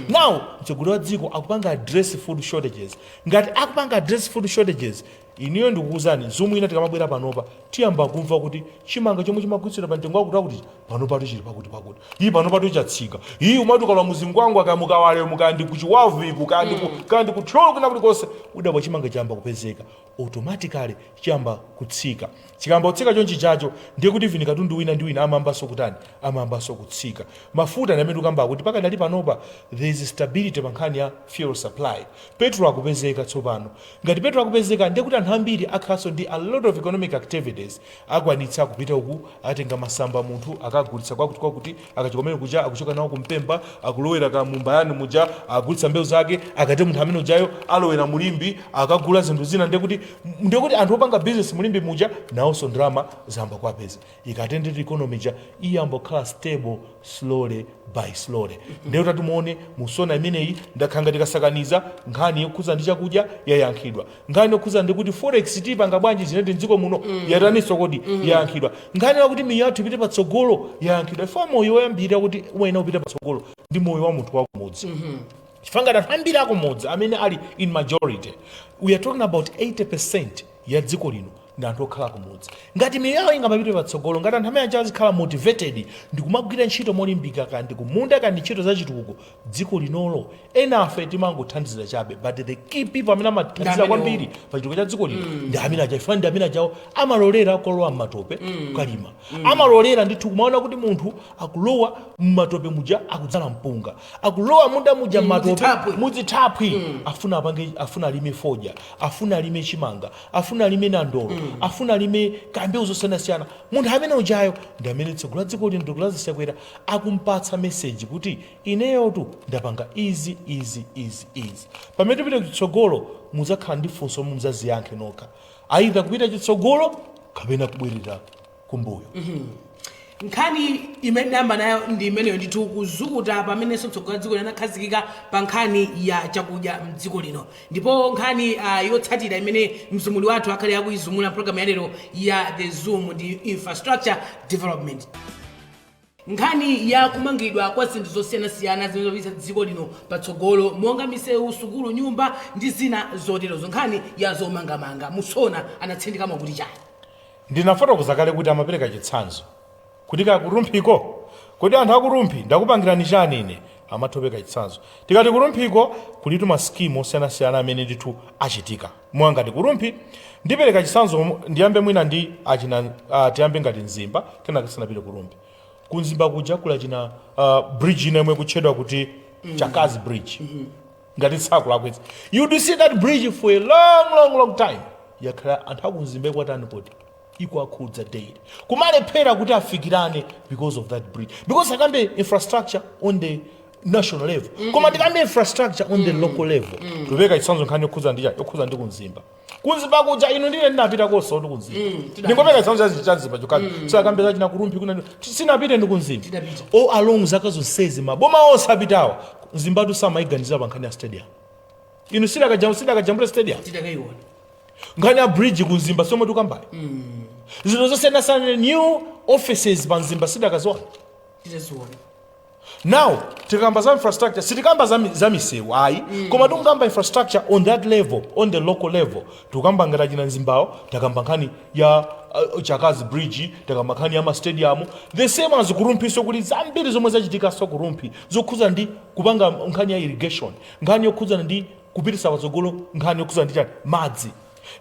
Now mtsogoleri wa dziko akupanga address food shortages. Ngati akupanga address food shortages, iniyo ndikukuwuzani, zoom ina tikamabwera panopa tiyamba kumva kuti chimanga chomwe chimagulitsidwa pa mtengo wakuti akuti pano chili pakuti pakuti, iyi pano chatsika. Iyi umati ukalowa muzingwangwa, kaya mukawale, mukandi kuchiwavu iku, kandi ku kandi kuthyolo, kuna kulikonse, udabwa chimanga chiyamba kupezeka automatically, chiyamba kutsika. Chikamba kutsika chonchi chacho, ndiye kuti even katundu wina ndi wina amayambanso kutani? Amayambanso kutsika. Mafuta ndi amene tikamba kuti pakadali panopa there is stability pa nkhani ya fuel supply. Petrol akupezeka tsopano. Ngati petrol akupezeka, ndiye kuti anthu ambiri akhalanso ndi a lot of economic activities, akwanitsa kupita uku, atenga masamba munthu akagulitsa kwakuti kwakuti, akachoka kuja akuchoka nawo kumpemba, akulowera ka mumbayani muja, agulitsa mbewu zake. Akati munthu amene ujayo alowera mulimbi, akagula zinthu zina, ndiye kuti anthu opanga business mulimbi muja nawonso ndalama zamba kuwapeza. Ikatendeti economy ja iyamba kukhala stable slowly by slowly. Ndiye kuti timuone mu SONA imeneyi, ndakhanga tikasakaniza nkhani yokhuza ndi chakudya yayankhidwa, nkhani yokhuza ndi kuti forex tipanga bwanji zineti mdziko muno yataninso kodi? Yayankhidwa. Nkhani yakuti miyoyo yathu ipite patsogolo yayankhidwa. Ifo moyo woyambirira kuti umayenera kupita patsogolo ndi moyo wa munthu wakumudzi, chifukwa ngati anthu ambiri akumudzi amene ali in majority, we are talking about 80% ya dziko lino ndi anthu okhala kumudzi, ngati miyoyo yawo ingamapite patsogolo, ngati anthu amene aja azikhala motivated ndi kumagwira ntchito molimbika, kandi kumunda kandi ntchito zachitukuko, dziko linolo enafe timangothandizira chabe, but the key people amene amathandizira Ndi amenewo. kwambiri pa chitukuko cha dziko lino ndi amene aja. Ifana ndi amene ajawo amalolera kolowa mmatope kukalima, amalolera ndithu kumaona kuti munthu akulowa mmatope muja akudzala mpunga, akulowa munda muja mmatope, mudzithaphwi. Mudzithaphwi, afuna apange, afuna alime fodya, afuna alime chimanga, afuna alime nandolo, afuna alime kambewu zosiyanasiyana. Munthu amene ujayo ndi amene tsogolo la dziko lino, Dr. Chakwera akumpatsa message kuti ineyotu ndapanga izi, izi, izi, izi. Pamene tipite kutsogolo, mudzakhala ndi funso, mudzaziyankhe nokha, aidha kupita chitsogolo kapena kubwerera kumbuyo. Nkhani imene ndayamba nayo ndi imeneyo ndithu, kuzukuta pamenenso mtsogoleri wa dziko linakhazikika pa nkhani ya chakudya mdziko lino. Ndipo nkhani yotsatira imene mzumuli wathu akhale akuyizumula program ya lero ya The Zoom ndi infrastructure development, nkhani ya kumangidwa kwa zinthu zosiyanasiyana zimene zopititsa dziko lino patsogolo, monga misewu, sukulu, nyumba ndi zina zoterozo. Nkhani ya zomangamanga, mu SONA anatsindikamo kuti chani? Ndinafotokoza kale kuti amapereka chitsanzo kuti ka ku Rumphiko, kodi anthu aku Rumphi ndakupangirani chani ine? Amatha kupereka chitsanzo. Tikati ku Rumphiko kulitu ma scheme osiyanasiyana amene ndithu achitika. Mwangati ku Rumphi, ndipereka chitsanzo, ndiyambe mwina ndi achina tiyambe ngati Mzimba, kenaka tisanapite ku Rumphi. Ku Mzimba kuja kula china bridge ina imwe kutchedwa kuti Chakazi Bridge, ngati sakulakwitsa. You'd see that bridge for a long, long, long time yakhala anthu akumzimba ikwatani kodi ikuwakhudza daily, kumalephera kuti afikirane because of that bridge, because akambe infrastructure on the national level, koma tikambe infrastructure on the local level. Tupeka chitsanzo nkhani yokhudza ndi yokhudza ndi kumzimba. Kumzimba kuja inu ndine ndinapita koso ndi kumzimba. Ndingopeka chitsanzo cha Mzimba chokhacho, sakambe zachina ku Rumphi kuna sinapite ndi kumzimba. Tidapita. All along zaka zonsezi, maboma onse apitawa, Mzimbatu samayiganizira pa nkhani ya stadium. Inu sidakajambula stadium? Tidakayiona. Nkhani ya bridge kumzimba somwe tikambayo, zinthu zosiyanasiyana, new offices pa Mzimba sidakaziona? Titaziona. Now tikamba za infrastructure, sitikamba za misewu ayi, koma tikukamba infrastructure on that level, on the local level. Tikukamba ngati achina Mzimbawo, takamba nkhani ya Chakazi Bridge, takamba nkhani ya ma stadium, the same as ku Rumphiso. Kuli zambiri zomwe zachitikanso ku Rumphi zokhuza ndi kupanga nkhani ya irrigation, nkhani yokhudzana ndi kupitisa patsogolo nkhani yokhudzana ndi chani, madzi.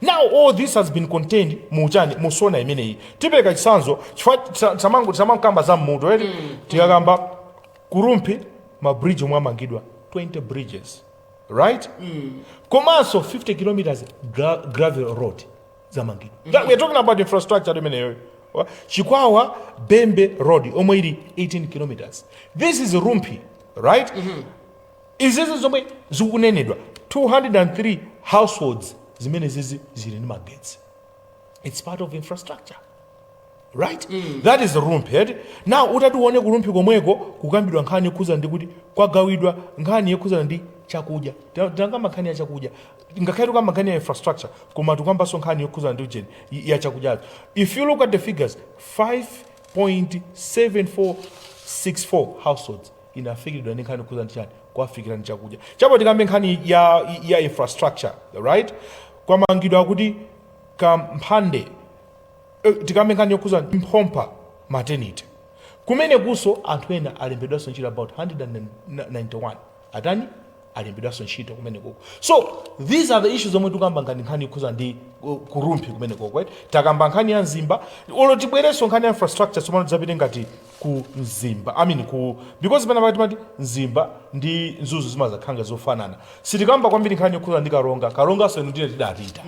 Now all this has been contained mu chani, mu SONA imeneyi. Tipereka chitsanzo chifukwa tisamangokamba za mmutu eti. Tikakamba ku Rumphi, ma bridge omwe amangidwa 20 bridges, right? Komanso 50 kilometers gravel road zamangidwa. That we are talking about infrastructure imeneyo. Chikwawa Bembe Road omwe ili 18 kilometers. This is Rumphi, right? Izizi zomwe zikunenedwa, 203 households zimene zizi zili ndi magetsi. It's part of infrastructure, right? That is Rumphi, right? Now utati uone ku Rumphi komweko kukambidwa nkhani yokhuzana ndi kuti kwagawidwa nkhani yokhuzana ndi chakudya. Tinakamba nkhani ya chakudya, ngakhale tikamba nkhani ya infrastructure, koma tikambanso nkhani yokhuzana ndi ujeni ya chakudyacho. If you look at the figures, 5.7464 households inafikiridwa ndi nkhani yokhuzana ndi chani, kwafikira ndi chakudya chapo. Tikambe nkhani ya infrastructure, right? Kwamangidwa kuti kamphande. Tikambe nkhani yokhuza Mphompha Maternity, kumene kuso anthu ena alembedwanso ntchito, about 191 atani, alembedwanso ntchito kumene koko. So these are the issues zomwe tikamba ngati nkhani yokhuza ndi ku Rumphi kumene koko, right? Takamba nkhani ya Mzimba, olo tibwerenso nkhani ya infrastructure tsopano, tidzapite ngati ku Mzimba, I mean ku, because pena pakati mati Mzimba ndi Mzuzu zimazakhanga zofanana. Sitikamba kwambiri nkhani yokhuza ndi Karonga. Karonganso inu ndine tidapita,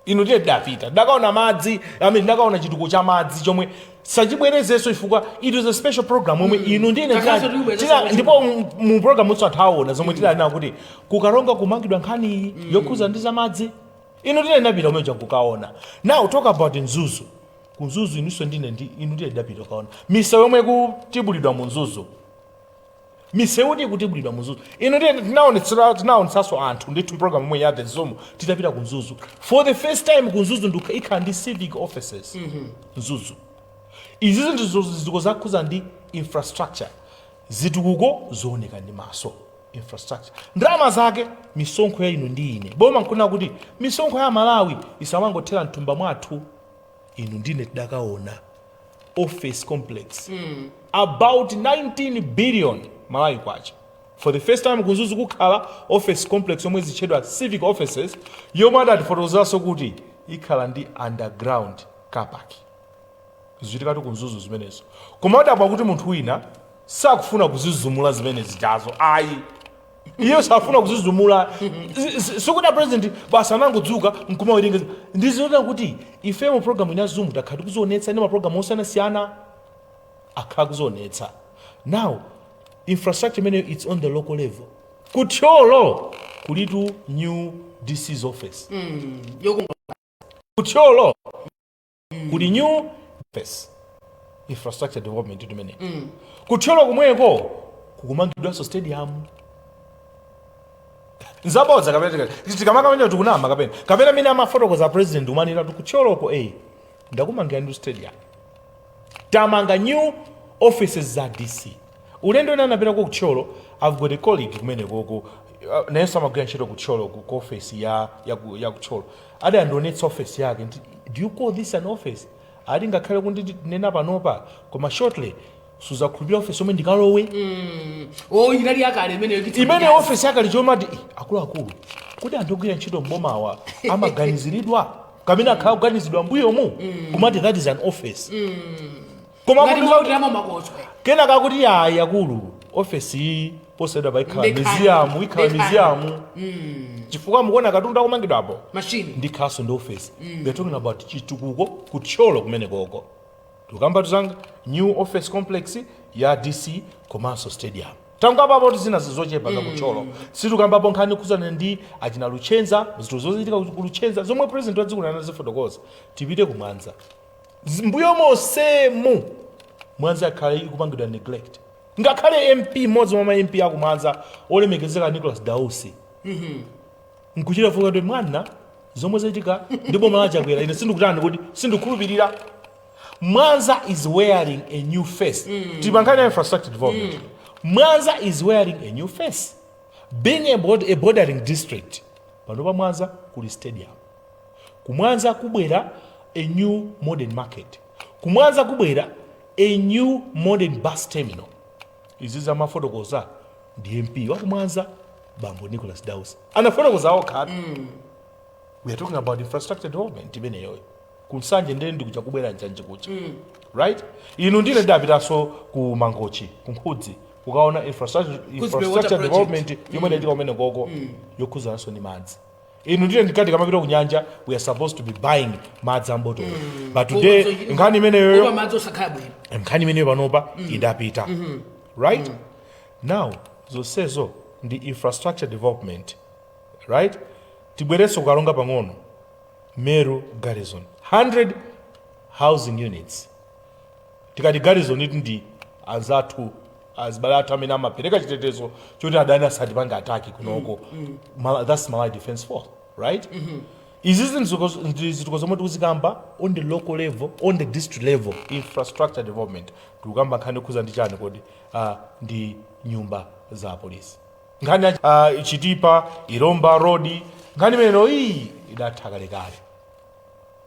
inu ndiye tidapita, tidakaona madzi, I mean, tidakaona chitukuko cha madzi chomwe sachibwerezenso chifukwa it was a special program omwe inu ndine Takhaso tikubwerezenso ndipo mu program utso anthu aona zomwe tidanena kuti kukaronga kumangidwa nkhani iyi yokhuza ndi za madzi. Inu ndine ndinapita kumene kukaona. Now talk about Mzuzu. Ku Mzuzu inunso ndine ndi inu ndiye tidapita kukaona misewu yomwe kutibulidwa mu Mzuzu. Misewu ndi kutibulidwa mu Mzuzu, inu ndiye tinaonetsanso anthu ndithu program imwe ya The Zoom titapita ku Mzuzu for the first time. Ku Mzuzu ndi ikhala ndi civic offices. Mzuzu, izi zinthu zitukuko zakhuza ndi infrastructure, zitukuko zooneka ndi maso, infrastructure. Ndalama zake misonkho ya inu ndi ine. Boma nkunena kuti misonkho ya Malawi isamangothera mthumba mwathu. Inu ndine tidakaona office complex, about 19 billion Malawi kwacha. For the first time ku Mzuzu kukhala office complex yomwe zitchedwa civic offices, yomwe adatifotokozanso kuti ikhala ndi underground car park. Zichitikatu ku Mzuzu zimenezo, koma adabwa kuti munthu wina sakufuna kuzizumula zimene zijazo ayi, iye safuna kuzizumula. Sikuti a president basi anangodzuka nkumawerenga. Ndizinoona kuti ife mu program ina Zoom takhala tikuzionetsa ndi mapulogalamu osiyanasiyana akhala kuzionetsa. Now infrastructure imeneyo, it's on the local level. Kuthyolo kulitu new DC's office. Yokongola. Kuthyolo kuli new office. Infrastructure development imene kuThyolo kumweko kukumangidwanso stadium. Nzabodza kapena tikamakamenja tikunama kapena mene amafotokoza president umanena kuti kuThyoloko ndakumangira ndi stadium, tamanga new offices za DC. Ulendo ena anapita ku Thyolo. I've got a colleague kumene koko, nayenso amagwira ntchito ku Thyolo, ku office ya ku Thyolo. Adi andionetsa office yake nti, "Do you call this an office?" Ali, "Ngakhale kuti nena panopa, koma shortly suzakhulupirira office yomwe ndikalowe." Oh, inali yakale imeneyo ichitsa Imene manyazi. Office yakale chomati, "Eh, akuluakulu, kuti anthu ogwira ntchito mbomawa amaganiziridwa kamene akhala kuganizidwa mbuyomu kumati that is an office?" Koma ngati munthu mwakutiramo makochwe. Kenaka akuti, "Ayi akulu, ofesi iyi posedwa pa ikhala Ndekhani. museum, ikhala Ndekhani. museum, chifukwa mukuona katundu akumangidwapo machine ndikhaso ndi office." We are talking about chitukuko kuThyolo kumene koko. Tikamba tuzanga new office complex ya DC komanso stadium. Tangambapo kuti zina zochepa za kuThyolo. Situkambapo nkhani kuzana ndi achina Luchenza, zinthu zochitika ku Luchenza zomwe president wa dziko anazifotokoza. Tipite ku Mwanza. Mbuyo monsemu Mwanza yakhale ikupangidwa neglect. Ngakhale MP, mmodzi mwa ma MP aku Mwanza, olemekezeka Nicholas Dausi, nkuchita fuka kuti, "Mwana, zomwe zachitika ndi boma la Chakwera, ine sindikutani kuti sindikukhulupirira." Mwanza is wearing a new face. Tipankhani ya infrastructure development, Mwanza is wearing a new face. Being a bordering district, pano pa Mwanza kuli stadium, kumwanza kubwera a new modern market, kumwanza kubwera a new modern bus terminal. Izi zamafotokoza ndi MP wakumwanza, bambo Nicholas Daus, anafotokoza okha. We are talking about infrastructure development imeneyoyo. Kunsanje ndene ndikuja kubwera njanji kucha, right? Inu ndine ndapitanso ku Mangochi, ku Nkhudzi, kukaona Water infrastructure Project. development yomwe inachitika kumene koko yokhuzanso ndi madzi. Inu ndine ndikati kamapita ku nyanja, we are supposed to be buying madzi ambotolo, but today nkhani imeneyoyo Opa madzi osakhala bwino. Nkhani imeneyo panopa idapita. Right now, zonsezo ndi infrastructure development, right? Tibwerenso kukalonga pang'ono. Meru Garrison, 100 housing units. Tikati garrison, iti ndi anzathu, azibale athu amene amapereka chitetezo choti adani asatipange attack kunoko. That's Malawi Defense Force, right? Izi ndi zituko zomwe tikuzikamba on the local level, on the district level, infrastructure development. Tikukamba nkhani yokhuza ndi chani kodi? Ndi nyumba za polisi. Nkhani ya Chitipa Ilomba Road, nkhani imeneyo iyi idatha kalekale.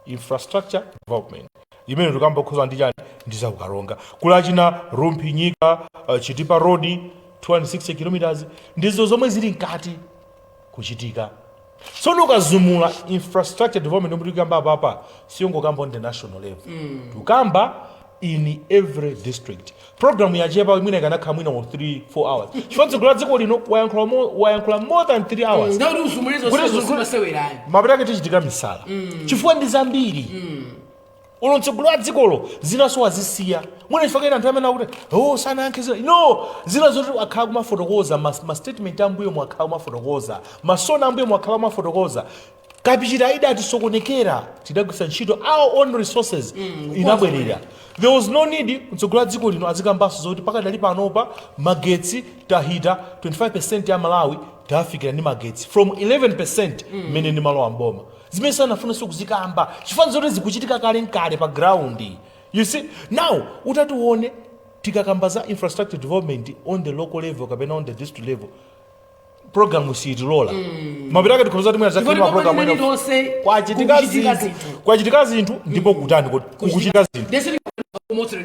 Infrastructure development imene tikamba kukhuza ndi chani? Ndi zakukalonga kulachina Rumphi Nyika, Chitipa Road, 260 kilometers, ndizo zomwe zili mkati kuchitika. Tsono ukazumula infrastructure development yomwe tikukamba apapa, siyongokamba on the national level, tikukamba in every district. Program yachepa, mwina ikanakhala mwina 3 4 hours, chifukwa dziko la dziko lino wayankhula more than 3 hours. Ndauti uzumulizo Kuti simasewerayo. Mapitake tichitika misala chifukwa ndi zambiri. Ulo mtsogolo wa dzikolo zinaso wazisiya mwina chifukwa kena anthu amene akuti, "Oh, sanayankhe zina." No, zina zoti akhala kumafotokoza ma statement ambuyo mwakhala kumafotokoza, masona ambuyo mwakhala kumafotokoza. Kapichita idatisokonekera, tidagwisa ntchito our own resources, inabwerera. There was no need mtsogolo wa dziko lino azikambaso zoti pakadali panopa magetsi tahita 25 ya Malawi tafikira ndi magetsi from 11 mmene ndi malo amboma, zimene sanafunenso kuzikamba chifukwa zoti zikuchitika kale nkale pa ground. You see, now utatione tikakamba za infrastructure development on the local level kapena on the district level, program siyitilola. Mapitake tikhoza kuti mwina Chifukwa zakhala program ina lonse kwachitika kukuchitika zinthu. zinthu. Kwachitika zinthu ndipo kutani kuti kukuchitika zinthu. Ndese kumotero.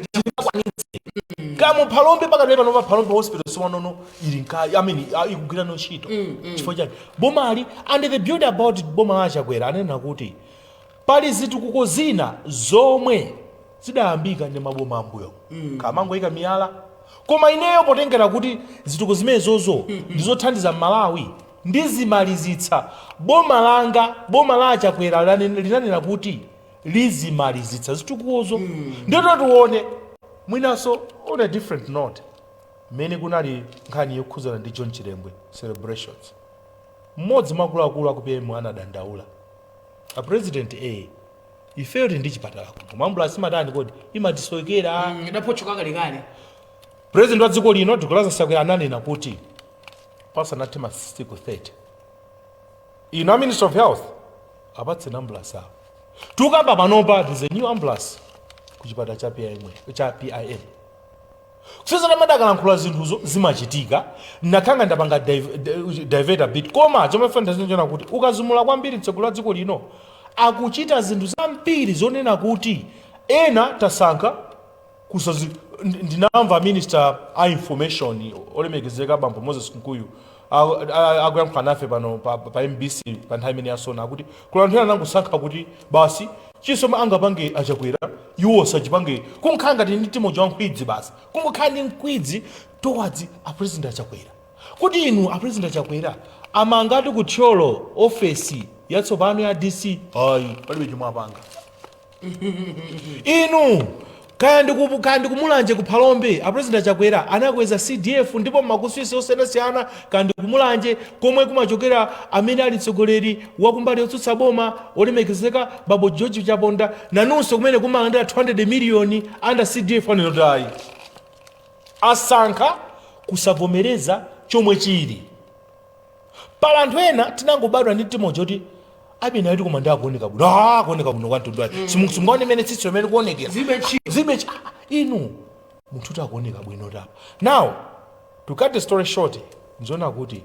Kamo Phalombe, pakati pano pa Phalombe Hospital siwanono ili nka, I mean, ikugwira ntchito. Chifukwa chani? Bomali, and the beauty about boma la Chakwera, anena kuti pali zitukuko zina zomwe zidayambika ndi maboma ambuyo kamangoyika miyala, koma ineyo potengera kuti zitukuko zimenezozo ndizothandiza Malawi, ndizimalizitsa. Boma langa, boma la Chakwera, linanena kuti lizimalizitsa zitukukozo. Ndito tione mwinanso on a different note, mmene kunali nkhani yokhuzana ndi John Chilembwe celebrations, mmodzi mwa akuluakulu aku PM anadandaula, a President, a Ifeyo tili ndi chipatala kuno, koma ambulance imatani kodi? Imatisowekera. Idaphochoka kalekale. President wa dziko lino, Dr Lazarus Chakwera, ananena kuti pasanathe masiku 30, ino a Minister of Health apatseni ambulance awo. Tukamba panopa, there's a new ambulance ku chipatala cha PIM, cha PIM. Kusezera madakalankhula, zinthuzo zimachitika. Nakhanga ndapanga divert a bit, koma chomwe ndachona kuti ukazumula kwambiri, mtsogoleri wa dziko lino akuchita zinthu zambiri zonena kuti ena tasankha kusazi. Ndinamva Minister a Information, olemekezeka bambo Moses Kunkuyu, akuyankhula nafe pano pa MBC pa nthawi imene yasona, akuti kula anthu ena anangosankha kuti basi, chisoma angapange aChakwera, iwo sachipange, kunkhala ngati ndi mtima wa nkhwidzi, basi kungokhala ndi nkhwidzi towards a President aChakwera, kuti inu, a President aChakwera amangati kuthyolo ofesi yatsopano ya DC, ayi, palibe chomwe apanga. Inu, kaya ndikumulanje kuphalombe, a President aChakwera anakweza CDF, ndipo makuswisi osiyanasiyana, kaya ndikumulanje komwe kumachokera amene ali mtsogoleri wakumbali yotsutsa boma, olemekezeka babo George Chaponda, nanunso kumene kumalandira 200 miliyoni under CDF, anena kuti ayi, asankha kusavomereza chomwe chili pala. Anthu ena tinangobadwa ndi mtima kuti abena ati, koma ndakuoneka bwino, akuoneka bwino kwamtundu wake. Simungaone imene tsitsi imene kuonekera. Zibe ntchito. Zibe inu munthu kuti akuoneka bwino tapa. Now, to cut the story short, nzoona kuti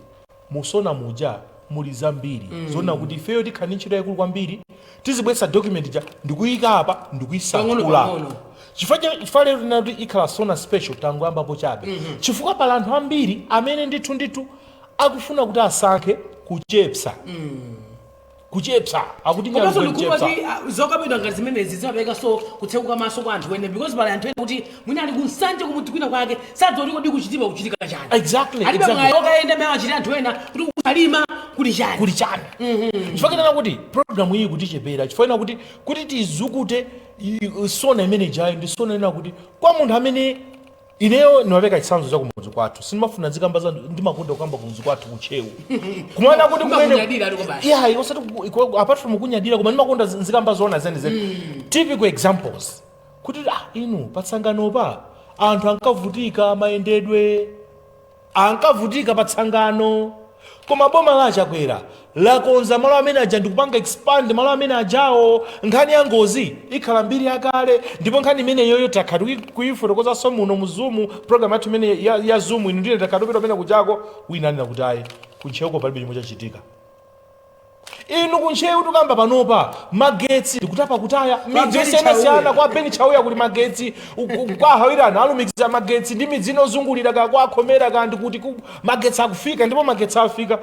musona muja muli zambiri zoona kuti ifeyo tikhala ndi ntchito yaikulu kwambiri. Tizibweretsa document ja ndikuyika apa ndikuyisanthula. Pang'ono. Chifukwa lero tinati ikhala SONA special, tangoyambapo chabe, chifukwa pala anthu ambiri amene ndithu ndithu akufuna kuti asankhe kuchepsa, kuchepsa akuti Komanso nyalugwe ndikuva kuchepsa. kuti zokambidwa ngati zimenezi zimaperekanso kutsekuka maso kwa anthu ene, because pali anthu ene kuti mwina ali kunsanje, kumudzi kwina kwake, sadziwa kuti kodi kuchitipa kuchitika chani. Alibe mwayi okayenda mmene amachitira anthu ena kuti kusalima kuli chani. Kuli chani. Chifukwa kinena kuti programu iyi kutichepera, chifukwa ina kuti tizukute SONA imene jayo ndi SONA ina kuti kwa munthu amene ineyo ndimapeka chitsanzo cha kumudzi kwathu, sindimafuna zikamba za, ndimakonda kukamba kumudzi kwathu kuchewu, kumana kuti kumene Umakunyadira ati basi. Yeah, osati apart from kunyadira, koma ndimakonda nzikamba zoona zenizeni, typical examples, kuti inu, patsanganopa anthu ankavutika mayendedwe, ankavutika patsangano, koma boma la Chakwera lakonza malo amene aja ndikupanga expand malo amene ajawo. Nkhani ya ngozi ikhala mbiri yakale, ndipo nkhani imeneyoyo takhala kuyifotokozanso muno mu Zoom program yathu imene ya Zoom. Inu ndine takhala tupita pamene kuchako, wina anena kuti ayi, kuntcheuko palibe chomwe chachitika. Inu, kuntcheu tukamba panopa magetsi ndikutapa kutaya midzi Beni yosiyanasiyana. Chauya. Kwa Beni Chauya kuli magetsi, kwa Hawirana alumikiza magetsi ndi midzi inozungulira, ka kwa Khomera, ka ndikuti magetsi akufika, ndipo magetsi afika.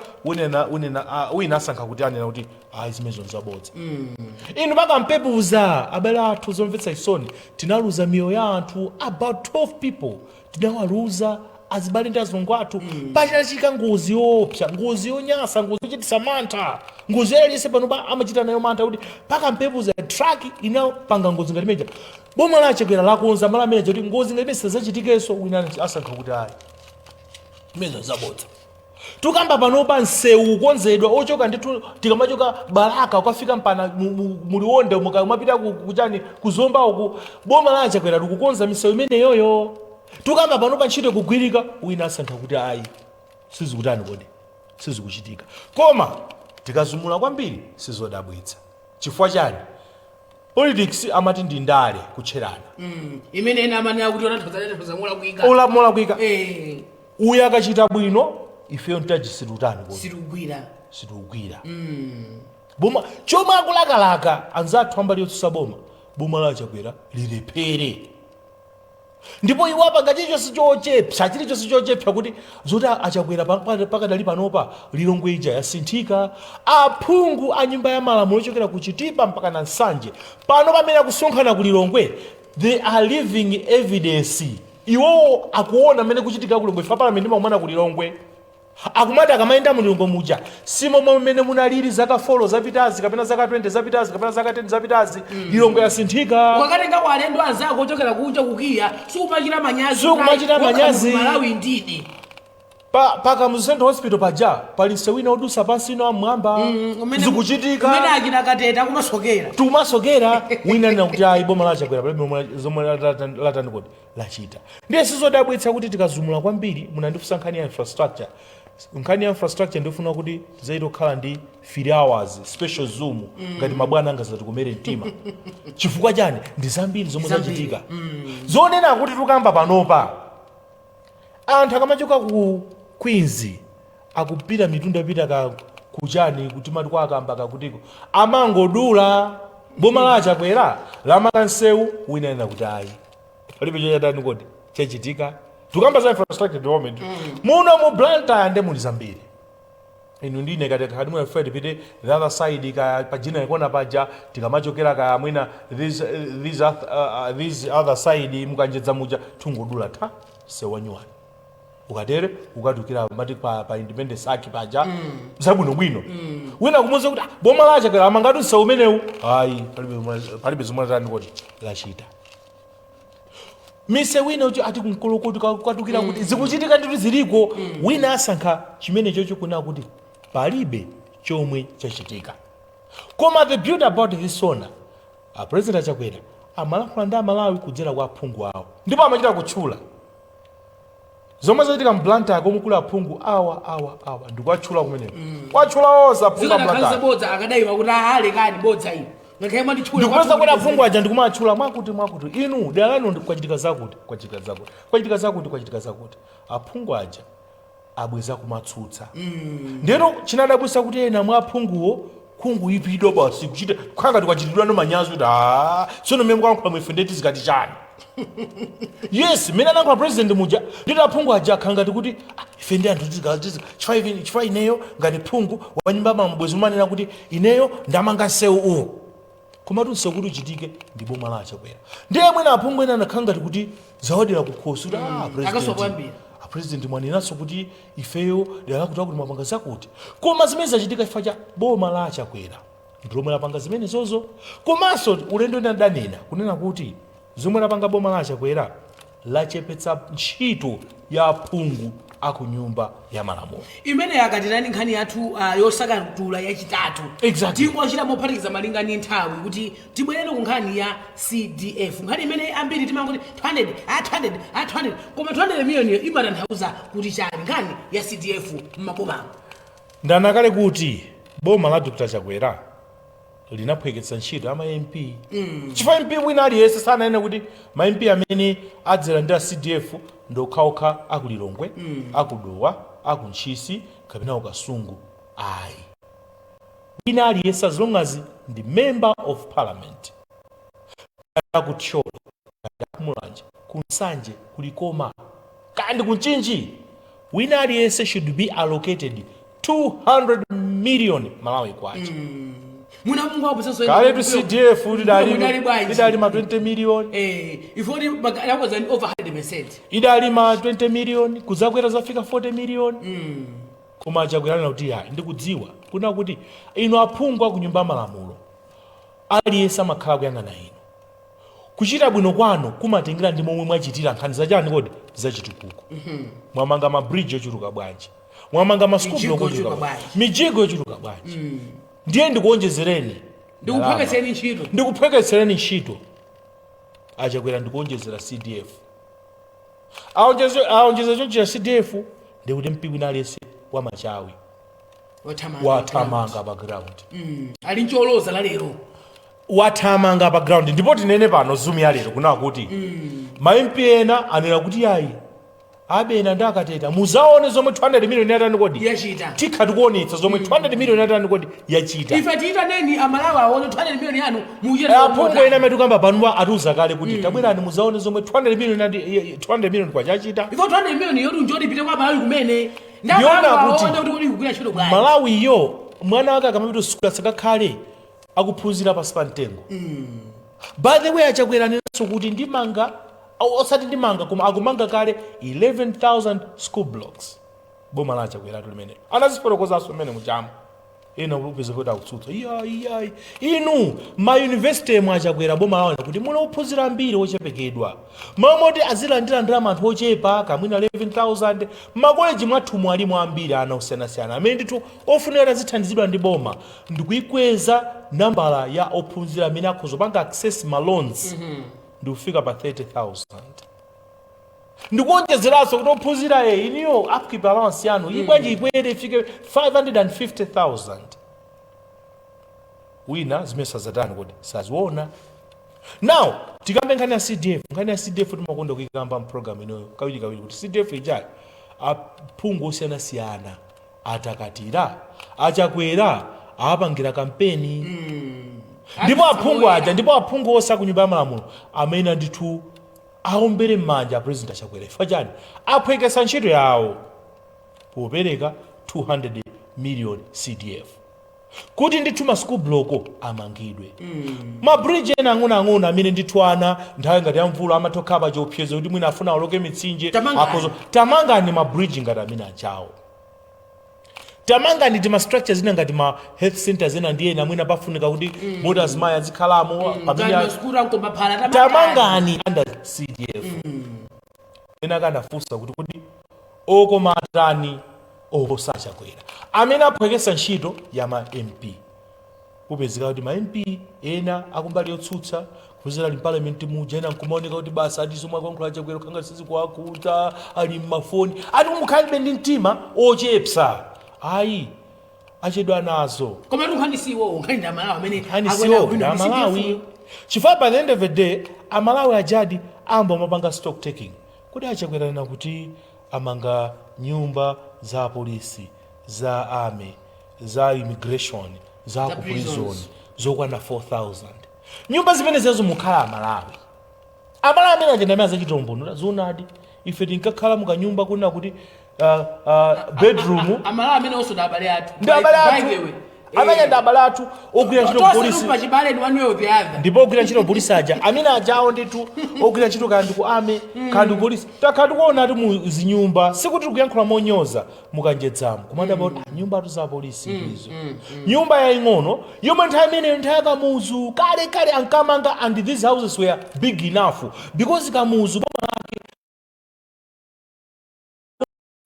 Wina asankha kuti anena kuti ayi, zimenezo nzabodza. Inu, pakampepuza abale athu, zomvetsa chisoni, tinaluza miyoyo ya anthu about 12 people, tinawaluza azibale ndi azilongo athu. Pachachika ngozi yoopsa, ngozi yonyasa, ngozi yochititsa mantha, ngozi yaliyese pano amachita nayo mantha, kuti pakampepuza truck inapanga ngozi ngati meja. Boma la Chakwera lakonza malo amene kuti ngozi ngati imene sizachitikenso. Wina asankha kuti ayi, imenezo zabodza. Tukamba panopa msewu ukonzedwa ochoka ndithu, tikamachoka Balaka ukafika mpana muliwonde, mumapita kuchani, kuzomba uku, boma la Chakwera likukonza misewu imeneyoyo. Tukamba panopa ntchito ikugwirika. Wina asankha kuti ayi, sizikutani kodi, sizikuchitika. Koma tikazumula kwambiri, sizodabwitsa. Chifukwa chani? Politics amati ndi ndale, kutcherana. Imene ena amanena kuti onathoza molakwika. Molakwika. Uyu akachita bwino, ifeyo ntaji situtani kodi? Sitikugwira. Sitikugwira. Boma chomwe akulakalaka anzathu ambali yotsutsa boma, boma la Chakwera lilephere, ndipo iwo apanga chilichonse chochepsa, chilichonse chochepsa, kuti zoti aChakwera pakadali panopa Lilongwe ija yasinthika. Aphungu a nyumba ya malamulo ochokera ku Chitipa mpaka na Nsanje pano pamene akusonkhana ku Lilongwe, they are living evidence. Iwowo akuona mmene kuchitika ku Lilongwe. Ife palamenti imakumana ku Lilongwe, akumati akamayenda mu Lilongwe muja, simomwe mmene munalili zaka 4 zapitazi, kapena zaka 20 zapitazi, kapena zaka 10 zapitazi. Lilongwe yasinthika. Ukakatenga kwa alendo anzako ochokera kunja kukiya, sikumachita manyazi. Sikumachita manyazi. Malawi ndidi. Pa Kamuzu Central Hospital paja pali msewu wina odusa pansi ino amwamba. Zikuchitika. Umene achina Kateta kumasokera. Tikumasokera. Wina nena kuti ayi, boma la Chakwera palibe zomwe latani kodi lachita. Ndiye sizodabwitsa kuti tikazumula kwambiri. Munandifunsa nkhani ya infrastructure. Nkhani ya infrastructure ndifuna kuti tizaite kukhala ndi 3 hours special Zoom, ngati mabwana angazatikomere mtima. Chifukwa chani? Ndi zambiri zomwe Zambiri. zachitika, zonena kuti tukamba panopa anthu akamachoka ku Queens akupita mitunda, pita ka kuchani, kutimati kwa akamba kakutiko, amangodula. Boma la Chakwera lamanga nsewu. Wina nena kuti ayi, palibe chochatani kodi chachitika. Tukamba za infrastructure development muno mu Blantyre, nde muli zambiri. Inu ndine kati kati mwina tipite the other side ka pa jina ikona paja, tikamachokera kaya mwina this other side mukanjedza muja, tungodula ta sewanyuwani, ukatere ukatukira mati pa Independence Arch paja, zabwinobwino. Wina kumuwuza kuti, "Ah, boma la Chakwera amangatu msewu umenewu." Ayi, palibe zomwe latani kodi lachita. Misewu ina kuti ati kumkolokoti katukira kuti zikuchitika ndithu, ziliko. Wina asankha chimene chocho kuna kuti palibe chomwe chachitika. Koma the beauty about this one, a President Achakwera amalankhula ndi Amalawi kudzera kwa aphungu awo, ndipo amachita kutchula zomwe zachitika mBlantyre komwe kuli aphungu awa, awa, awa, ndikuwatchula kumeneko, kwatchula onse aphungu a Zikanakhala Blantyre. zabodza akadayima kuti alekani bodza ino, ngakhale mwanditchula. Ndikupeza kuti aphungu aja ndikumatchula mwakuti mwakuti, inu dera lanu kwachitika zakuti, kwachitika zakuti, kwachitika zakuti, kwachitika zakuti. Aphungu aja abweza kumatsutsa. Ndeno chinadabwisa kuti ena mwa aphunguwo khunguyipidwa basi, kuchita kukhala ngati kwachitidwa no manyazi kuti, "Ah, tsono mmene mukalankhula mwefe ndeti zikati chani?" Yes, mmene anayankhula president muja, nditi aphungu aja akhala ngati kuti, "Ah, ife ndi anthu chifukwa ineyo ngati phungu wa nyumba mabwezi umanena kuti ineyo ndamanga msewu uwu." Komatu msewu kuti uchitike ndi boma la Achakwera. Ndiye mwina aphungu ena anakhala ngati kuti zawadera kukhosi kuti, "Ah, Akaswa president, kwambiri. A president mwanenanso kuti ifeyo dera lakuti akuti mwapanga zakuti." Koma zimene zachitika chifukwa cha boma la Achakwera ndi lomwe lapanga zimene zozo. Komanso ulendo ena adanena kunena kuti zomwe lapanga boma la Achakwera lachepetsa ntchito ya aphungu akunyumba ya malamulo. Imene akatirani nkhani yathu yosakatula yachitatu. Exactly. Tingochita mophatikiza malinga ndi nthawi kuti tibwerere ku nkhani ya CDF, nkhani imene ambiri timangoti 200, a 200, a 200, koma 200 million iyo imatanthauza kuti chani, nkhani ya CDF m'mabomamo? Ndanakale kuti boma la Dr Chakwera linaphweketsa ntchito ya ma MP, chifukwa MP wina aliyense sananene kuti ma MP amene adzalandira CDF ndi okhaokha aku Lilongwe, akuDowa, akuNtchisi kapena kuKasungu. Ayi, wina aliyense as long as ndi member of parliament, akuThyolo, akuMulanje, kuNsanje, kuLikoma kandi kuNchinji, wina aliyense should be allocated 200 million Malawi kwacha. Muna Mungu waposanso. Kaletu CDF Mudali bwanji? Idali ma 20 million. Ifoti yakweza over 100%. Idali ma 20 million, kuzakwera zafika 40 million. Koma Achakwera kuti, "Ayi, ndikudziwa kuna kuti inu aphungu akunyumba ya malamulo, aliyense amakhala kuyang'ana inu. Kuchita bwino kwanu kumatengera ndi momwe mwachitira nkhani zachani kodi zachitukuko. Mwamanga ma bridge ochuluka bwanji? Mwamanga ma school Mijigo block ochuluka ochuluka bwanji? bwanji? Mijigo yochuluka bwanji? Ndiye ndikuonjezereni Ndikuphweketsereni ntchito. Ndikuphweketsereni ntchito." Achakwera ndikuonjezera CDF. Aonjeze chonchera CDF, ndikuti MP wina aliyense wamachawi wathamanga. Wathamanga pa ground. Ali ncholoza la lero. Wathamanga pa ground. Ndipo tinene pano Zoom ya lero kuna kuti ma MP ena anena kuti, "Ayi, abena ndi akateta, muzaone zomwe 200 million yatani kodi yachita. Tikha tikuonetsa zomwe 200 million yatani kodi yachita." Ife tiyitaneni Amalawi aone 200 million yanu muchita. Aphungu ena amene tikamba panopa atiuza kale kuti, "Tabwerani muzaone zomwe 200 million 200 million kwachachita." Ifo 200 million yoti njoti ipite kwa Malawi kumene. Ndiona Ndamalawi kuti aone kuti kodi kugwira ntchito bwanji. Malawiyo mwana wake akamapita sukulu asakakhale akuphunzira pasi pa mtengo. By the way, Achakwera anenanso kuti ndimanga, osati ndimanga, koma akumanga kale 11,000 school blocks. Boma la Achakweratu limene anazifotokozanso mmene muchamo. Ena upeza kuti akutsutsa, iya, iya, inu mayunivesiti mwachakwera boma lawo kuti muli ophunzira ambiri ochepekedwa, mamoti azilandira ndalama anthu ochepa kamwina 11,000. Makoleji mwathumu alimo ambiri ana osiyanasiyana amene ndithu ofunika azithandizidwa ndi boma ndikuikweza nambala ya ophunzira amene akhoza kupanga access ma loans ndikufika pa 30,000, ndikuonjezeranso kuti ophunzira e iniyo upkeep allowance yanu ibwanji ikwere ifike 550,000. Wina zimene sazatani kuti saziona. Now tikambe nkhani ya CDF. Nkhani ya CDF timakonda kuikamba mpulogalamu inoyo kawiri kawiri kuti CDF ijayo aphungu osiyanasiyana atakatira achakwera apangira kampeni, ndipo aphungu aja, ndipo aphungu onse aku Nyumba ya Malamulo amene ndithu aombere m'manja a President Achakwera. Chifukwa chani? Aphwekesa ntchito yawo popereka 200 million CDF kuti ndithu ma school block amangidwe, ma bridge ena ang'onoang'ono amene ndithu ana nthawi ngati ya mvula amatokhala pa chiopsezo kuti mwina afuna aloke mitsinje. Tamangani. Akhozo tamangani ma bridge ngati amene ajawo, tamangani tima structures ina ngati ma health centers ena ndi ena mwina pafunika kuti moti azimayi azikhalamo pamene ngati masukulu ankomaphala. Tamangani under CDF. Ena akanafunsa kuti kuti okomatani oposa Achakwera amene aphwekesa ntchito ya ma MP, kupezeka kuti ma MP ena akumbali yotsutsa kupezera ali parliament muja, ena nkumaoneka kuti basa ati zomwe akuyankhula Achakwera khanga sizikuwakuta, ali mmafoni, ati mukhalibe ndi mtima ochepsa, ayi, achedwa nazo. Koma nkhani siwo, nkhani ndi Amalawi amene nkhani akwena siwo bwino ndi ndi Amalawi CDF. Chifukwa by the end of the day Amalawi ajadi amba amapanga stock taking kuti Achakwerana kuti amanga nyumba za polisi, za army, za immigration, za za ku prison prisons. zokwana 4000. Nyumba zimene zezo mukhala Amalawi. Amalawi amene aja ndamene azachita umboni zoonadi ife tinkakhala mukanyumba kuna kuti bedroom. Amalawi amene onso ndi abale athu. Ndi abale By the athu way. amene ndi abale athu ogwira ntchito Tonse polisi. tuli pachibale ni one way or the other. Ndipo ogwira ntchito polisi aja amene ajawo ndithu ogwira ntchito kaya ndi ku army kaya ndi ku polisi, takhala tikuona ati mu zinyumba, sikuti tikuyankhula monyoza mukanjedzamo kumada kuti nyumba atu za polisi ndizo nyumba yaying'ono yomwe nthawi imeneyo, nthawi yaKamuzu kale kale ankamanga, and these houses were big enough because Kamuzu boma lake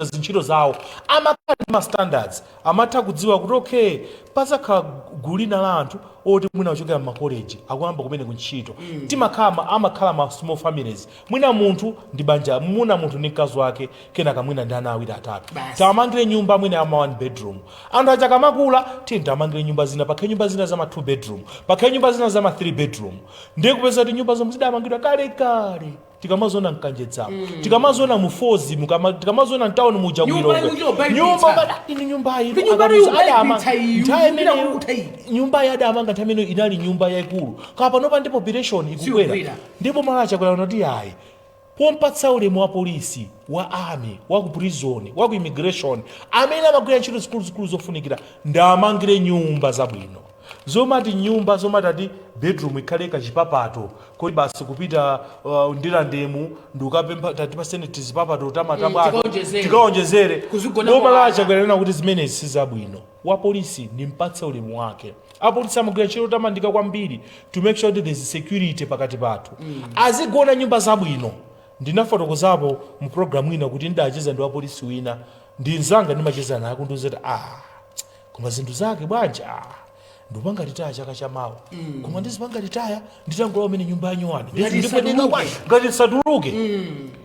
zintchito zawo amakhala ndi ma standards, amatha kudziwa kuti okay, pazakhala gulu lina la anthu oti mwina kuchokera mmakoleji akuyamba kumene kuntchito, timakhala amakhala ma small families, mwina munthu ndi banja, mwina munthu ndi mkazi wake, kenaka mwina ndi ana awiri atatu. Basi. Tamangire nyumba mwina ya ma one bedroom. Anthu aja kamakula, tiye tamangire nyumba zina, pakhale nyumba zina za ma two bedroom, pakhale nyumba zina za ma three bedroom. Ndiye kupeza kuti nyumba zomwe zidamangidwa kale kale, tikamazona mkanjedzamo, tikamazona mu Fozi, tikamazona mtawuni muja Nyumba kuLilongwe. ikuti obayipitsa. Nyumba ini nyumba iyi Ndi nyumba akamuza yu adama- obayipitsa iyi, nthawi nyumba imeneyo ikuti iyi. Nyumba iyi adamanga nthawi imeneyo inali nyumba yayikulu, kapa panopa ndi population ikukwera. Sikukwera. Ndipo malacha kwera kuti ayi, pompatsa ulemu wa polisi, wa army, wa ku prison, wa ku immigration amene amagwira ntchito zikuluzikulu zofunikira, ndamangire nyumba zabwino zomati nyumba zomati ati bedroom ikhale kachipapato kodi basi kupita ndilandemu ndikukapempha tatipaseni tizipapato tamatabwato. Tikaonjezere. Tikaonjezere. Kuzigona boma kwa la ana. Chakwera kuti zimenezi sizabwino. Wa polisi nimpatse ulemu wake. Apolisi amagwira ntchito tamandika kwambiri to make sure that there is security pakati pathu. Azigona nyumba zabwino. Ndinafotokozapo mu program ina kuti ndacheza ndi wapolisi wina, ndi mzanga, ndimacheza naye, akundiuza kuti ah, koma zinthu zake bwanji, ah, ndikupanga retire chaka chamawa, koma ndizipanga retire nditangolowa umene nyumba yanyuwani. Ngati ndipweteka isatuluke. bwanji ngati isatuluke.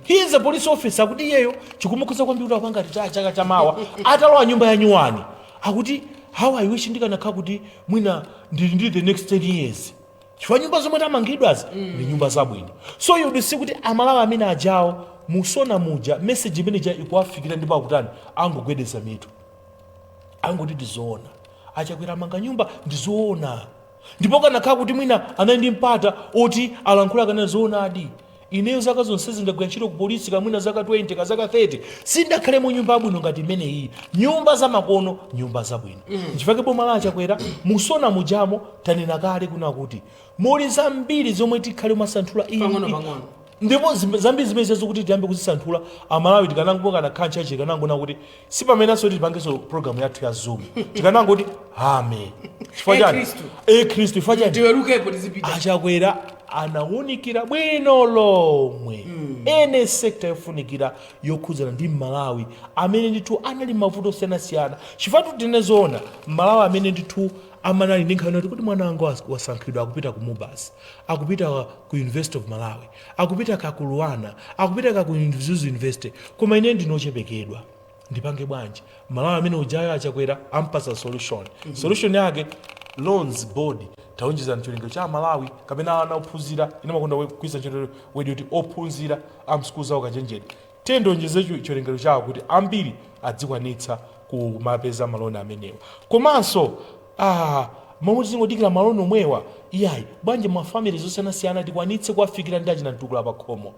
He is a police officer, akuti iyeyo chikumukhuza kwambiri kuti akupanga retire chaka chamawa atalowa nyumba yanyuwani, akuti how I wish ndikanakhala kuti mwina ndili ndi the next 10 years, chifukwa nyumba zomwe tamangidwazi ndi nyumba zabwino. So you see kuti Amalawi amene ajawo musona muja message imene ija ikuwafikira, ndipo akutani? Angogwedeza mitu, angoti ndizoona, Achakwera amanga nyumba, ndizoona. Ndipo kanakhala kuti mwina anali ndi mpata oti alankhula, kanena zoonadi, ineyo zaka zonse zindagwira ntchito ku polisi, kamwina zaka 20 ka zaka 30, sindakhale mu nyumba yabwino ngati imene iyi, nyumba zamakono, nyumba zabwino. Nchifukwa boma la Achakwera musona mujamo tanena kale kuna kuti muli zambiri zomwe tikhale masanthula pang'ono pang'ono. Ndipo zambiri zimene zikuti tiyambe kuzisanthula, Amalawi tikanangokana khancha, tikanangona kuti si pamenenso tipangenso program yathu ya Zoom, tikanangoti ame. Chifukwa E chani? Khristu. E Khristu, chifukwa chani? Tiwerukepo, tizipita. Achakwera anawunikira bwino lomwe ene sector yofunikira yokhudzana ndi Malawi amene ndithu anali mavuto osiyanasiyana, chifukwa tine zoona, Malawi amene ndithu amanali ndi nkhani kuti mwana wanga wasankhidwa, akupita ku MUBAS, akupita ku University of Malawi, akupita ka ku LUANAR, akupita ka ku Mzuzu University, koma ine ndinochepekedwa, ndipange bwanji? Malawi amene ujayo Achakwera ampasa solution. Solution yake, Loans Board taonjezani chiwerengero cha Malawi kapena ana ophunzira. Ine makonda kugwiritsa ntchito word kuti ophunzira amsukulu zawo kachenjede. Tiye ndionjeze chiwerengero chawo kuti ambiri adzikwanitsa kumapeza maloni amenewa. Komanso momwe tizingodikira maloni omwewa, iyayi, bwanji mafamily zosiyanasiyana tikwanitse kuwafikira ndi achina mtukula pa khomo,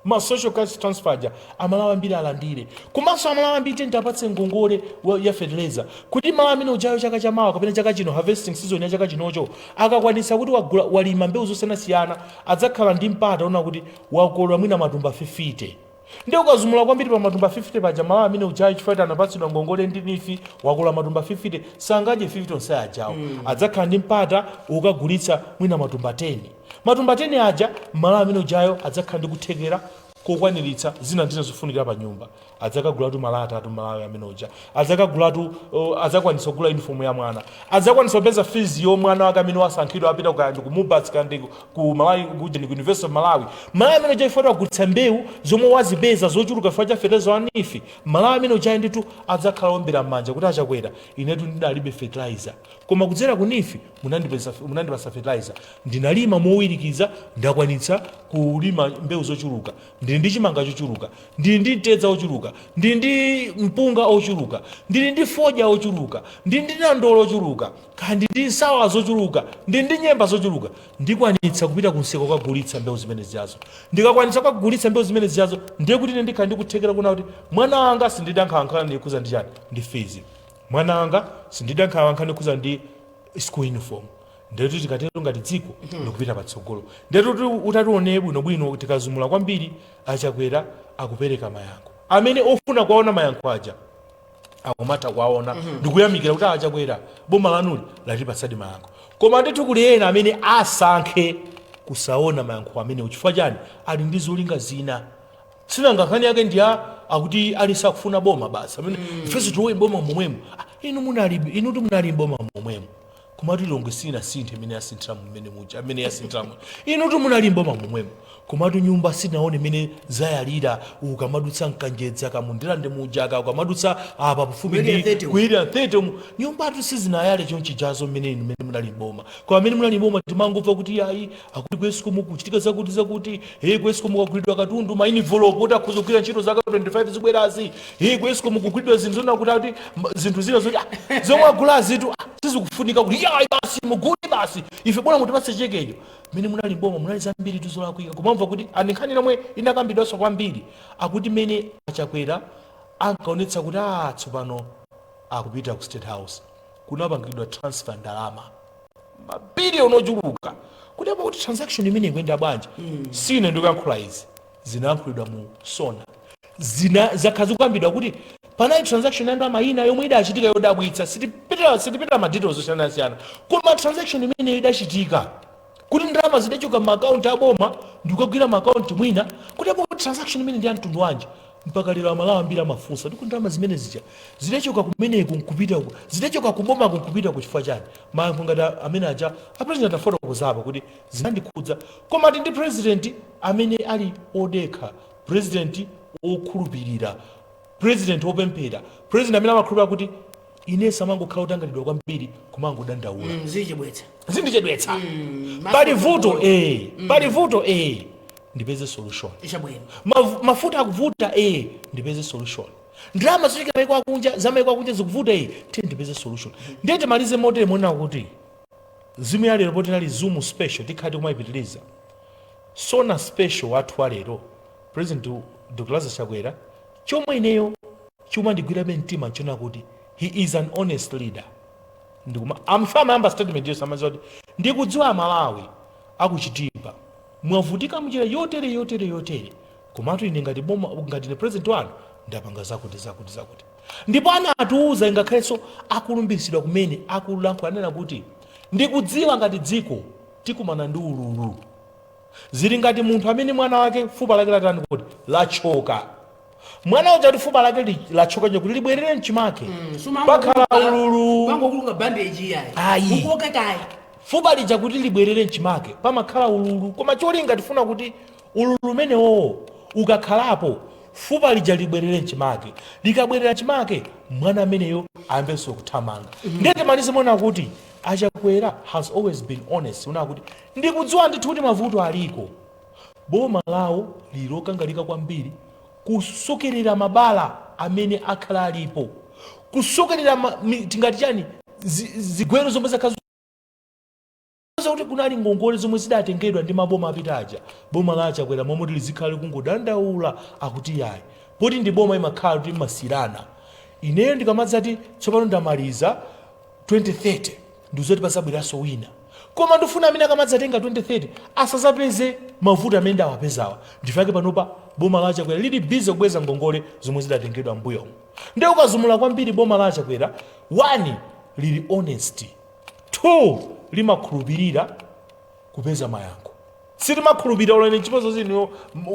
ma social cash transfer aja, Amalawi ambiri alandire. Komanso Amalawi ambiri tenti apatse ngongole ya fertilizer, kuti Malawi amene ujayo chaka chamawa kapena chaka chino, harvesting season ya chaka chinocho, akakwanitsa kuti wagula, walima mbewu zosiyanasiyana, adzakhala ndi mpata ona kuti wakolola mwina matumba 50. Ndi ukazumula kwambiri pa matumba 50 paja, Malawi amene ujayo, chifukwa kuti anapatsidwa ngongole ndi NEEF, wakolola matumba 50, sangadye 50 onse ajawo. Adzakhala ndi mpata ukagulitsa mwina matumba 10. Matumba 10 aja, Malawi amene ujayo adzakhala ndi kuthekera kokwaniritsa zina ndina zofunikira pa nyumba. Adzakagulatu malata atu Malawi amene uja, adzakagulatu adzakwanitsa kugula uniform ya mwana, adzakwanitsa kupeza fees yo mwana wake amene wasankhidwa apita kaya ndi ku MUBAS, kaya ndi ku Malawi kuja ndi ku University of Malawi. Malawi amene uja ifota wagulitsa mbewu zomwe wazipeza zochuluka chifukwa cha fertilizer wa NEEF, Malawi amene ujayo ndithu adzakhala ombera m'manja kuti, "Achakwera, inetu ndidalibe fertilizer, koma kudzera ku NEEF munandipasa fertilizer, ndinalima mowirikiza, ndakwanitsa kulima mbewu zochuluka, ndili ndi chimanga chochuluka, ndili ndi mtedza ochuluka, ndili ndi mpunga ochuluka, ndili ndi fodya ochuluka, ndili ndi nandolo ochuluka, kandi ndi nsawa zochuluka, ndili ndi nyemba zochuluka. Ndikwanitsa kupita kunsika kukagulitsa mbewu zimene zijazo. Ndikakwanitsa kukagulitsa mbewu zimene zijazo, ndiye kuti ine ndikhala ndikuthekera kuna kuti mwana wanga sindida nkhawa ndikhuza ndi chani, ndi fees. Mwana wanga sindida nkhawa nkhani ikhuza ndi school uniform." Ndetu tikatero ngati dziko likupita patsogolo. Ndetu utatione bwinobwino, tikazumula kwambiri, Achakwera akupereka mayankho amene ofuna kuwaona mayankho aja akumatha kuwaona ndikuyamikira kuti Achakwera, boma lanuli latipatsadi mayankho. Koma ndithu kuli ena amene asankhe kusaona mayankho amenewo. Chifukwa chani? Ali ndi zolinga zina. Sinanga nkhani yake ndiya akuti ali sakufuna boma basi, amene ifenso tilowe boma momwemo. Ah, inu munali, inutu munali mboma momwemo, komatu Lilongwe sinasinthe imene yasinthiramo mmene muja amene yasinthiramo. Inutu munali mboma momwemo, komatu nyumba sinaone imene zayalira. Ukamadutsa Mkanjedza kamundilande muja ka, ukamadutsa apa pafupi Area ndi 30 ku Area 30 umu, nyumbatu sizinayale chonchijazo mmene inu mmene munali mboma. Koma amene munali mboma timangomva kuti ayi, akuti ku ESCOM kuchitika zakuti zakuti, hey, ku ESCOM kagulidwa katundu, ma envelope oti akhoza kugwira ntchito zaka 25 zibwerazi, hey, ku ESCOM kugulidwa zinthu zona kuti akuti zinthu zina zoti zomwe agulazitu sizikufunika, kuti yayi, basi mugule basi, ife bora mutipatse chekecho. Mmene munali mboma munali zambiri tizolakwika. Kumamva kuti ani nkhani lomwe inakambidwanso kwambiri, akuti mmene Achakwera ankaonetsa kuti tsopano akupita ku State House, kunapangidwa transfer ndalama mabiliyoni ochuluka. Kuti apo kuti transaction imene ikuyenda bwanji? Sine ndikuyankhula izi, zinayankhulidwa mu SONA, zina zakhala zikukambidwa kuti panali transaction ya ndalama ina yomwe idachitika yodabwitsa. Sitipitira ma details osiyanasiyana, koma transaction imene idachitika kuti ndalama zidachoka m'maakaunti aboma ndikukagwira maakaunti mwina, kuti apo kuti transaction imene ndi ya mtundu wanji? Mpaka lero Amalawi ambiri amafunsa kuti ndalama zimene zija zidachoka kumeneku nkupita uku, zidachoka kubomako nkupita ku chifukwa chani? Mayankho ngati amene aja a president afotokozapo kuti zinandikhudza. Koma ati ndi president amene ali odekha, president okhulupirira, president wopemphera, president amene amakhulupirira kuti ine samangokhala otanganidwa kwambiri kumangodandaula. Zichibwetsa. Zindichedwetsa. Pali vuto, pali vuto, ndipeze solution. Chabwino. Mafuta akuvuta, ndipeze solution. Ndalama zochokera maiko akunja, za maiko akunja zikuvuta, tiye ndipeze solution. Ndiye timalize motere monena kuti Zoom ya lero, poti tinali Zoom special, tikhala tikumayipitiriza SONA special wathu wa lero. President Dr Lazarus Chakwera, chomwe ineyo chimandigwirabe mtima nchona kuti he is an honest leader. Ndikuma amfa amayamba statement yonse amaziwa kuti ndikudziwa Amalawi akuchitipa. Mwavutika mnjira yotere, yotere, yotere, komatu ine ngati boma, ngati ine president wanu, ndapanga zakuti, zakuti, zakuti. Ndipo anatiuza, ingakhalenso akulumbiritsidwa kumene akulankhula, anena kuti ndikudziwa ngati dziko tikumana ndi ululu. Zili ngati munthu amene mwana wake fupa lake latani kuti lachoka. Mwana uja kuti fupa lake lachoka nje, kuti libwerere mchimake pakhala ululu. Mangokulunga bandage yayi. Ayi. Ukuoka kayi. Fupa lija kuti libwerere mchimake pamakhala ululu, koma cholinga tifuna kuti ululu umenewo ukakhalapo, fupa lija libwerere mchimake. Likabwerera mchimake, mwana ameneyo ayambenso kuthamanga. Ndiye timalize mona kuti Achakwera has always been honest, una kuti ndikudziwa ndithu kuti mavuto aliko. Boma lawo lilokangalika kwambiri kusokerera mabala amene akhala alipo, kusokerera tingati chani, zigwero zomwe zakhala kuti kunali ngongole zomwe zidatengedwa ndi maboma apita aja. Boma la Achakwera momwe lizikhale kungodandaula, akuti yayi, poti ndi boma imakhala kuti imasirana. Ineyo ndikamadzati tsopano ndamaliza 2030, ndizoti pasabweranso wina, koma ndifuna amene akamadzatenga 2030 asazapeze mavuto amene ndawapezawa. Ndifake panopa boma la Achakwera lili busy kubweza ngongole zomwe zidatengedwa mbuyomu. Ndiye ukazumula kwambiri boma la Achakwera, one, lili honest, two, limakhulupirira kupeza mayankho. Sitimakhulupirira olene chipozo inuyo,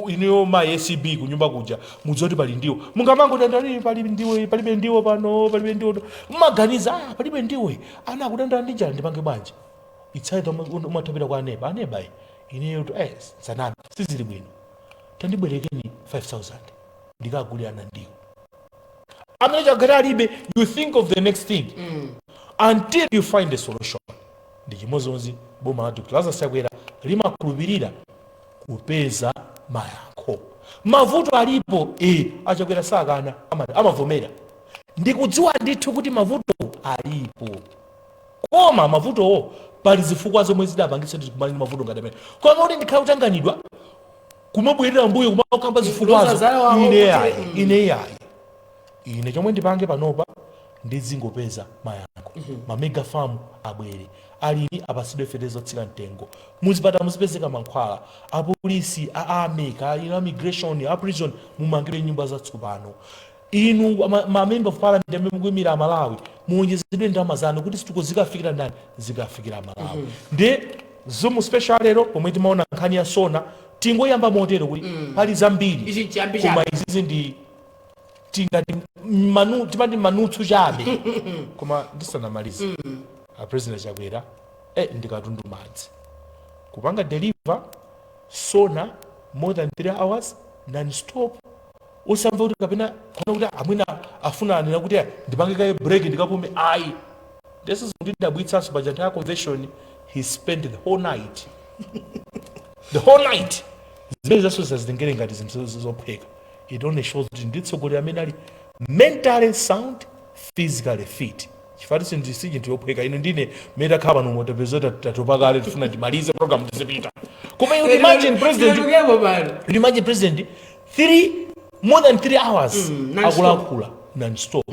inuyo ma ACB kunyumba kuja mudzoti pali ndiwo, mungamangodandani pali ndiwo, palibe ndiwo pano, palibe ndiwo. Mmaganiza, ah, palibe ndiwo, ana akudandala ndi njala, ndipange bwanji? Itsaito umathapira kwa aneba, aneba iyi ineyo to sanami sizili bwino, tandibwerekeni 5000 ndikagulirana ndiwo. Amene chagati alibe, you think of the next thing until you find a solution. Ndi chimodzimodzi boma la Dr Lazarus Chakwera limakhulupirira kupeza mayankho. Mavuto alipo, Achakwera sakana, amavomera, ndikudziwa ndithu kuti mavuto alipo, koma mavutowo pali zifukwa zomwe zidapangitsa kuti tikumane ndi mavuto ngati amene. Koma kuti ndikhala kutanganidwa kumabwerera mbuyo kumakamba zifukwazo, Kuloza wawo ine kuti, yayi. Ine yayi, ine chomwe ndipange panopa ndizingopeza mayankho. Ma mega farm abwere, alimi apasidwe fetereza otsika mtengo, muzipatala muzipezeka mankhwala, apolisi, a army, ka inu immigration, a prison mumangire nyumba zatsopano, inu ma member of parliament amene mukuyimira Amalawi muwonjezedwe ndalama zanu kuti zituko zikafikira ndani? Zikafikira Amalawi. Ndi Zoom special lero pomwe timaona nkhani ya SONA, tingoyamba motero kuti pali zambiri. Ichi nchiyambi koma chabe. izizi ndi tingati manu, timati manutsu chabe. Koma ndisanamalize, a President Chakwera ndikatundu madzi kupanga deliver SONA more than 3 hours non-stop, usamva kuti kapena kuona kuti amwina afuna anena kuti ndipange kaye break ndikapume, ayi. This is kundidabwitsanso. Paja nthawi ya convention he spent the whole night, the whole night. Zimene zaso zazitengere ngati zinthu zophweka. It only shows kuti nditsogoleri amene ali mentally sound, physically fit, chifukwa si chinthu chophweka. Inu ndine mmene takhala pano motapeza tatopa kale, tifuna timalize program tizipita. Koma you imagine president, Tiwerukepo pano. You imagine president three more than 3 hours non-stop. akulankhula non-stop,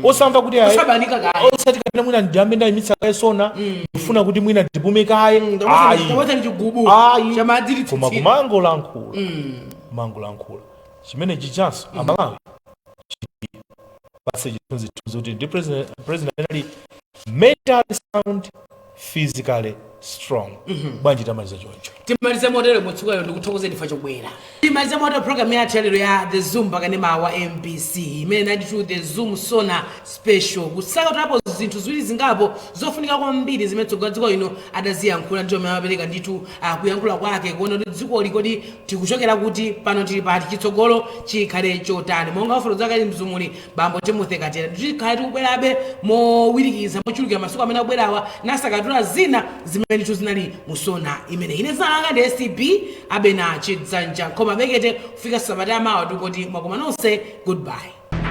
osamva kuti ayi, Osabanika kaye. osati kapena mwina ndiyambe ndayimitsa kaye SONA, ndifuna kuti mwina ndipume kaye, ayi. Tawazani chigubu Ayi. chamadzi. Koma kumangolankhula, kumangolankhula, chimene chichanso Amalawi pase chithunzithunzi kuti ndi president amene ali mentally sound, physically strong. Bwanji tamaliza choncho? Timalize motero mutsukayo. Ndikuthokozeni fa chobwera. Timalize motero program yathu yalero ya The Zoom pakanema wa MBC, imene nati The Zoom SONA special, kusaka tulapo zinthu ziwiri zingapo zofunika kwambiri zimene tsogolo dziko lino adaziyankhula ndi omwe amapereka ndithu kuyankhula kwake, kuona kuti dzikoli kodi tikuchokera kuti, pano tili pati, chitsogolo chikhale chotani, monga wafotokoza kale mzumuli bambo Timothy Katera. Tikhale tikubwerabe mowirikiza, mochulukira masiku amene akubwerawa, nasakatula zina zimene ndithu zinali mu SONA imene. Ine dzina langa ndi SCB Abena Chidzanja Nkhoma Bekete. Kufika sabata yamawa tikoti mwakoma nonse, goodbye.